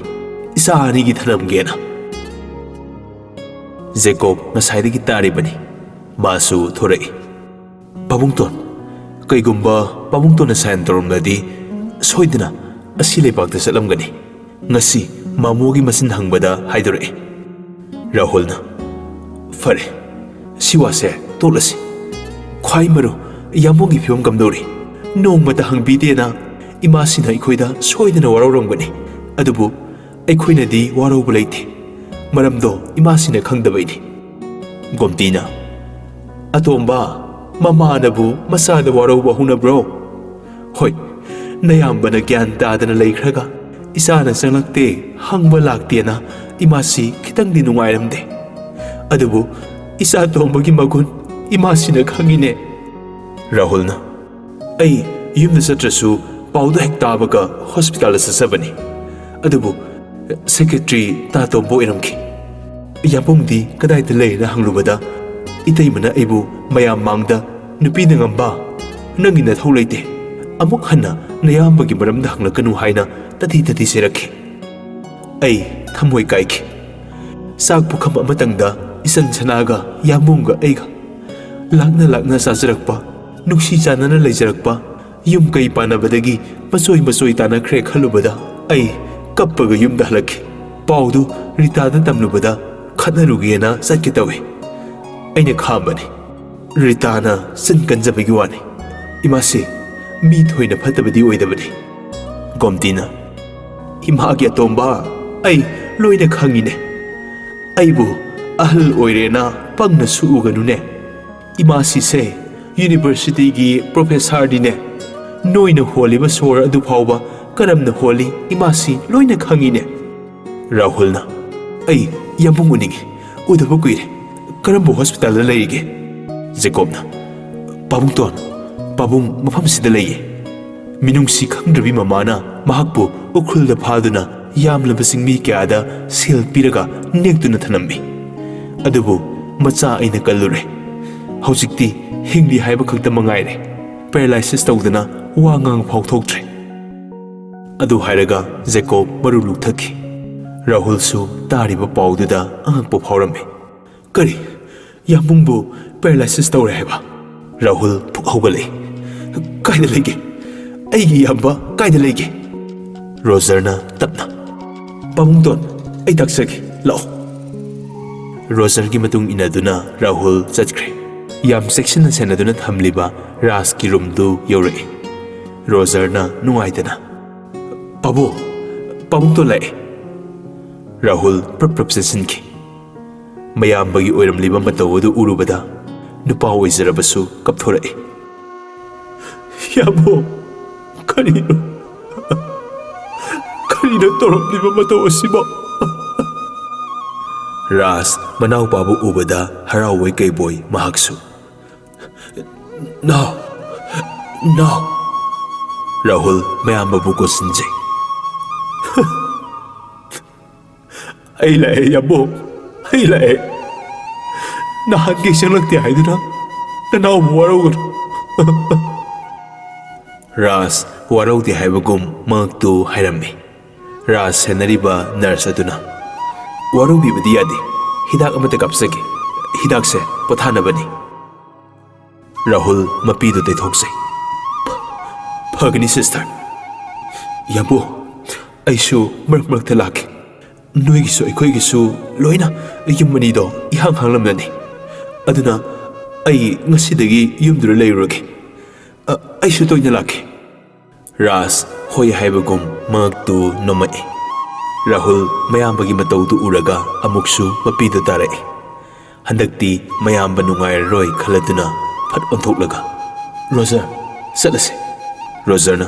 ꯏꯆꯥ ꯑꯅꯤꯒꯤ ꯊꯅꯝꯒꯦꯅ꯫ ꯖꯦꯀꯣꯕ ꯉꯁꯥꯏꯗꯒꯤ ꯇꯥꯔꯤꯕꯅꯤ꯫ ꯃꯥꯁꯨ ꯊꯣꯔꯛꯏ꯫ "ꯄꯥꯕꯨꯡꯇꯣꯟ, ꯀꯩꯒꯨꯝꯕ ꯄꯥꯕꯨꯡꯇꯣꯟꯅ ꯁꯥꯏꯟ ꯇꯧꯔꯝꯂꯗꯤ ꯁꯣꯏꯗꯅ ꯑꯁꯤ ꯂꯩꯕꯥꯛꯇ ꯆꯠꯂꯝꯒꯅꯤ꯫ ꯉꯁꯤ ꯃꯥꯃꯣꯒꯤ ꯃꯆꯤꯟ ꯍꯪꯕꯗ ꯍꯥꯏꯗꯣꯔꯛꯑꯦ꯫" ꯔꯥꯍꯨꯜꯅ, "ꯐꯔꯦ, ꯁꯤ ꯋꯥꯁꯦ ꯇꯣꯛꯂꯁꯤ꯫ ꯈ꯭ꯋꯥꯏ ꯃꯔꯨ, ꯌꯥꯝꯕꯨꯡꯒꯤ ꯐꯤꯕꯝ ꯀꯝꯗꯧꯔꯤ? ꯅꯣꯡꯃꯇ ꯍꯪꯕꯤꯗꯦꯅ ꯏꯃꯥꯁꯤꯅ ꯑꯩꯈꯣꯏꯗ ꯁꯣꯏꯗꯅ ꯋꯥꯔꯧꯔꯝꯒꯅꯤ꯫ ꯑꯗꯨꯕꯨ ꯑꯩꯈꯣꯏꯅꯗꯤ ꯋꯥꯔꯧꯕ ꯂꯩꯇꯦ꯫ ꯃꯔꯝꯗꯣ ꯏꯃꯥꯁꯤꯅ ꯈꯪꯗꯕꯩꯅꯤ꯫" ꯒꯣꯝꯇꯤꯅ, "ꯑꯇꯣꯝꯕ, ꯃꯃꯥꯅꯕꯨ ꯃꯆꯥꯗ ꯋꯥꯔꯧꯕ ꯍꯧꯅꯕ꯭ꯔꯣ? ꯍꯣꯏ, ꯅꯌꯥꯝꯕꯅ ꯒ꯭ꯌꯥꯟ ꯇꯥꯗꯅ ꯂꯩꯈ꯭ꯔꯒ ꯏꯆꯥꯅ ꯆꯪꯂꯛꯇꯦ, ꯍꯪꯕ ꯂꯥꯛꯇꯦꯅ ꯏꯃꯥꯁꯤ ꯈꯤꯇꯪꯗꯤ ꯅꯨꯡꯉꯥꯏꯔꯝꯗꯦ꯫ ꯑꯗꯨꯕꯨ ꯏꯆꯥ ꯇꯣꯝꯕꯒꯤ ꯃꯒꯨꯟ ꯏꯃꯥꯁꯤꯅ ꯈꯪꯉꯤꯅꯦ꯫" ꯔꯥꯍꯨꯜꯅ, "ꯑꯩ ꯌꯨꯝꯗ ꯆꯠꯇ꯭ꯔꯁꯨ ꯄꯥꯎꯗ ꯍꯦꯛ ꯇꯥꯕꯒ ꯍꯣꯁꯄꯤꯇꯥꯜꯗ ꯆꯠꯆꯕꯅꯤ꯫ ꯑꯗꯨꯕꯨ ꯁꯦꯀ꯭ꯔꯦꯇꯔꯤ ꯇꯥ ꯇꯣꯝꯕ ꯑꯣꯏꯔꯝꯈꯤ꯫ ꯌꯥꯝꯕꯨꯡꯗꯤ ꯀꯗꯥꯏꯗ ꯂꯩꯔꯦꯅ ꯍꯪꯂꯨꯕꯗ ꯏꯇꯩꯃꯅ ꯑꯩꯕꯨ ꯃꯌꯥꯝ ꯃꯥꯡꯗ ꯅꯨꯄꯤꯅ ꯉꯝꯕ, ꯅꯪꯒꯤ ꯅꯊꯧ ꯂꯩꯇꯦ꯫ ꯑꯃꯨꯛ ꯍꯟꯅ ꯅꯌꯥꯝꯕꯒꯤ ꯃꯔꯝꯗ ꯍꯪꯂꯛꯀꯅꯨ ꯍꯥꯏꯅ ꯇꯊꯤ ꯇꯊꯤ ꯆꯩꯔꯛꯈꯤ꯫ ꯑꯩ ꯊꯃꯣꯏ ꯀꯥꯏꯈꯤ꯫ ꯆꯥꯛ ꯄꯨꯈꯝ ꯑꯃꯇꯪꯗ ꯏꯆꯟ ꯁꯅꯥꯒ ꯌꯥꯝꯕꯨꯡꯒ ꯑꯩꯒ ꯂꯥꯛꯅ ꯂꯥꯛꯅ ꯆꯥꯖꯔꯛꯄ, ꯅꯨꯡꯁꯤ ꯆꯥꯟꯅꯅ ꯂꯩꯖꯔꯛꯄ, ꯌꯨꯝ ꯀꯩ ꯄꯥꯟꯅꯕꯗꯒꯤ ꯃꯆꯣꯏ ꯃꯆꯣꯏ ꯇꯥꯅꯈ꯭ꯔꯦ ꯈꯜꯂꯨꯕꯗ ꯑꯩ ꯀꯞꯄꯒ ꯌꯨꯝꯗ ꯍꯜꯂꯛꯈꯤ꯫ ꯄꯥꯎꯗꯨ ꯔꯤꯇꯥꯗ ꯇꯝꯂꯨꯕꯗ ꯈꯠꯅꯔꯨꯒꯦꯅ ꯆꯠꯀꯦ ꯇꯧꯏ꯫ ꯑꯩꯅ ꯈꯥꯝꯕꯅꯤ꯫ ꯔꯤꯇꯥꯅ ꯆꯤꯟ ꯀꯟꯖꯕꯒꯤ ꯋꯥꯅꯤ꯫ ꯏꯃꯥꯁꯤ ꯃꯤ ꯊꯣꯏꯅ ꯐꯠꯇꯕꯗꯤ ꯑꯣꯏꯗꯕꯅꯤ꯫" ꯒꯣꯝꯇꯤꯅ, "ꯏꯃꯥꯒꯤ ꯑꯇꯣꯝꯕ, ꯑꯩ ꯂꯣꯏꯅ ꯈꯪꯉꯤꯅꯦ꯫ ꯑꯩꯕꯨ ꯑꯍꯜ ꯑꯣꯏꯔꯦꯅ ꯄꯪꯅ ꯁꯨꯛꯎꯒꯅꯨꯅꯦ꯫ ꯏꯃꯥꯁꯤꯁꯦ ꯌꯨꯅꯤꯚꯔꯁꯤꯇꯤꯒꯤ ꯄ꯭ꯔꯣꯐꯦꯁꯔꯗꯤꯅꯦ꯫ ꯅꯣꯏꯅ ꯍꯣꯜꯂꯤꯕ ꯁꯣꯔ ꯑꯗꯨ ꯐꯥꯎꯕ ꯀꯔꯝꯅ ꯍꯣꯜꯂꯤ, ꯏꯃꯥꯁꯤ ꯂꯣꯏꯅ ꯈꯪꯉꯤꯅꯦ꯫" ꯔꯥꯍꯨꯜꯅ, "ꯑꯩ ꯌꯥꯝꯕꯨꯡ ꯎꯅꯤꯡꯉꯤ꯫ ꯎꯗꯕ ꯀꯨꯏꯔꯦ꯫ ꯀꯔꯝꯕ ꯍꯣꯁꯄꯤꯇꯥꯜꯗ ꯂꯩꯔꯤꯒꯦ?" ꯖꯦꯀꯣꯕꯅ, "ꯄꯥꯕꯨꯡꯇꯣꯟ, ꯄꯥꯕꯨꯡ ꯃꯐꯝꯁꯤꯗ ꯂꯩꯌꯦ꯫" ꯃꯤꯅꯨꯡꯁꯤ ꯈꯪꯗ꯭ꯔꯕꯤ ꯃꯃꯥꯅ ꯃꯍꯥꯛꯄꯨ ꯎꯈ꯭ꯔꯨꯜꯗ ꯐꯥꯗꯨꯅ ꯌꯥꯝꯂꯕ ꯆꯤꯡꯃꯤ ꯀꯌꯥꯗ ꯁꯦꯜ ꯄꯤꯔꯒ ꯅꯦꯛꯇꯨꯅ ꯊꯅꯝꯃꯤ꯫ ꯑꯗꯨꯕꯨ ꯃꯆꯥ ꯑꯩꯅ ꯀꯜꯂꯨꯔꯦ꯫ ꯍꯧꯖꯤꯛꯇꯤ ꯍꯤꯡꯂꯤ ꯍꯥꯏꯕ ꯈꯛꯇ ꯃꯉꯥꯏꯔꯦ꯫ ꯄꯦꯔꯥꯂꯥꯏꯁꯤꯁ ꯇꯧꯗꯅ ꯋꯥ ꯉꯥꯡ ꯐꯥꯎ ꯊꯣꯛꯇ꯭ꯔꯦ꯫" ꯑꯗꯨ ꯍꯥꯏꯔꯒ ꯖꯦꯀꯣꯕ ꯃꯔꯨ ꯂꯨꯛꯊꯈꯤ꯫ ꯔꯥꯍꯨꯜꯁꯨ ꯇꯥꯔꯤꯕ ꯄꯥꯎꯗꯨꯗ ꯑꯉꯛꯄ ꯐꯥꯎꯔꯝꯃꯤ꯫ "ꯀꯔꯤ? ꯌꯥꯝꯕꯨꯡꯕꯨ ꯄꯦꯔꯥꯂꯥꯏꯁꯤꯁ ꯇꯧꯔꯦ ꯍꯥꯏꯕ?" ꯔꯥꯍꯨꯜ ꯐꯨꯛ ꯍꯧꯒꯠꯂꯛꯏ꯫ "ꯀꯥꯏꯗ ꯂꯩꯒꯦ? ꯑꯩꯒꯤ ꯏꯌꯥꯝꯕ ꯀꯥꯏꯗ ꯂꯩꯒꯦ?" ꯔꯣꯖꯔꯅ ꯇꯞꯅ, "ꯄꯥꯕꯨꯡꯇꯣꯟ, ꯑꯩ ꯇꯥꯛꯆꯒꯦ, ꯂꯥꯛꯑꯣ꯫" ꯔꯣꯖꯔꯒꯤ ꯃꯇꯨꯡ ꯏꯟꯅꯗꯨꯅ ꯔꯥꯍꯨꯜ ꯆꯠꯈ꯭ꯔꯦ꯫ ꯌꯥꯝ ꯆꯦꯛꯁꯤꯟꯅ ꯁꯦꯟꯅꯗꯨꯅ ꯊꯝꯂꯤꯕ ꯔꯥꯖꯀꯤ ꯔꯨꯝꯗꯨ ꯌꯧꯔꯛꯏ꯫ ꯔꯣꯖꯔꯅ ꯅꯨꯡꯉꯥꯏꯇꯅ, "ꯄꯥꯕꯨꯡ, ꯄꯥꯕꯨꯡꯇꯣꯟ ꯂꯥꯛꯑꯦ꯫" ꯔꯥꯍꯨꯜ ꯄ꯭ꯔꯞ ꯄ꯭ꯔꯞ ꯆꯦꯟꯁꯤꯟꯈꯤ꯫ ꯃꯌꯥꯝꯕꯒꯤ ꯑꯣꯏꯔꯝꯂꯤꯕ ꯃꯇꯧ ꯑꯗꯨ ꯎꯔꯨꯕꯗ ꯅꯨꯄꯥ ꯑꯣꯏꯖꯔꯕꯁꯨ ꯀꯞꯊꯣꯔꯛꯏ꯫ "ꯌꯥꯕꯣ, ꯀꯔꯤꯅꯣ? ꯀꯔꯤꯅꯣ ꯇꯧꯔꯝꯂꯤꯕ ꯃꯇꯧ ꯑꯁꯤꯕꯣ?" ꯔꯥꯖ ꯃꯅꯥꯎꯄꯥꯕꯨ ꯎꯕꯗ ꯍꯔꯥꯎꯕꯣꯏ ꯀꯩꯕꯣꯏ ꯃꯍꯥꯛꯁꯨ꯫ "ꯅꯥꯎ, ꯅꯥꯎ꯫" ꯔꯥꯍꯨꯜ ꯃꯌꯥꯝꯕꯕꯨ ꯀꯣꯟꯁꯤꯟꯖꯩ꯫ "ꯑꯩ ꯂꯥꯛꯑꯦ, ꯌꯥꯕꯣ, ꯑꯩ ꯂꯥꯛꯑꯦ꯫ ꯅꯍꯥꯟꯒꯩ ꯆꯪꯂꯛꯇꯦ ꯍꯥꯏꯗꯨꯅ ꯅꯅꯥꯎꯕꯨ ꯋꯥꯔꯧꯒꯅꯨ꯫" ꯔꯥꯖ ꯋꯥꯔꯧꯗꯦ ꯍꯥꯏꯕꯒꯨꯝ ꯃꯉꯛꯇꯨ ꯍꯥꯏꯔꯝꯃꯤ꯫ ꯔꯥꯖ ꯁꯦꯟꯅꯔꯤꯕ ꯅꯔꯁ ꯑꯗꯨꯅ, "ꯋꯥꯔꯧꯕꯤꯕꯗꯤ ꯌꯥꯗꯦ, ꯍꯤꯗꯥꯛ ꯑꯃꯇ ꯀꯥꯞꯆꯒꯦ, ꯍꯤꯗꯥꯛꯁꯦ ꯄꯣꯊꯥꯅꯕꯅꯤ꯫" ꯔꯥꯍꯨꯜ ꯃꯄꯤꯗꯨ ꯇꯩꯊꯣꯛꯆꯩ꯫ "ꯐ-, ꯐꯒꯅꯤ ꯁꯤꯁꯇꯔ꯫ ꯌꯥꯝꯕꯨ, ꯑꯩꯁꯨ ꯃꯔꯛ ꯃꯔꯛꯇ ꯂꯥꯛꯀꯦ꯫ ꯅꯣꯏꯒꯤꯁꯨ ꯑꯩꯈꯣꯏꯒꯤꯁꯨ ꯂꯣꯏꯅ ꯌꯨꯝ ꯑꯅꯤꯗꯣ ꯏꯍꯥꯡ ꯍꯥꯡꯂꯝꯂꯅꯤ꯫ ꯑꯗꯨꯅ ꯑꯩ ꯉꯁꯤꯗꯒꯤ ꯌꯨꯝꯗꯨꯗ ꯂꯩꯔꯨꯔꯒꯦ꯫ ꯑ, ꯑꯩꯁꯨ ꯇꯣꯏꯅ ꯂꯥꯛꯀꯦ꯫" ꯔꯥꯖ ꯍꯣꯏ ꯍꯥꯏꯕꯒꯨꯝ ꯃꯉꯛꯇꯨ ꯅꯣꯝꯃꯛꯏ꯫ ꯔꯥꯍꯨꯜ ꯃꯌꯥꯝꯕꯒꯤ ꯃꯇꯧꯗꯨ ꯎꯔꯒ ꯑꯃꯨꯛꯁꯨ ꯃꯄꯤꯗꯨ ꯇꯥꯔꯛꯏ꯫ ꯍꯟꯗꯛꯇꯤ ꯃꯌꯥꯝꯕ ꯅꯨꯡꯉꯥꯏꯔꯔꯣꯏ ꯈꯜꯂꯗꯨꯅ ꯐꯠ ꯑꯣꯟꯊꯣꯛꯂꯒ, "ꯔꯣꯖꯔ, ꯆꯠꯂꯁꯦ꯫" ꯔꯣꯖꯔꯅ,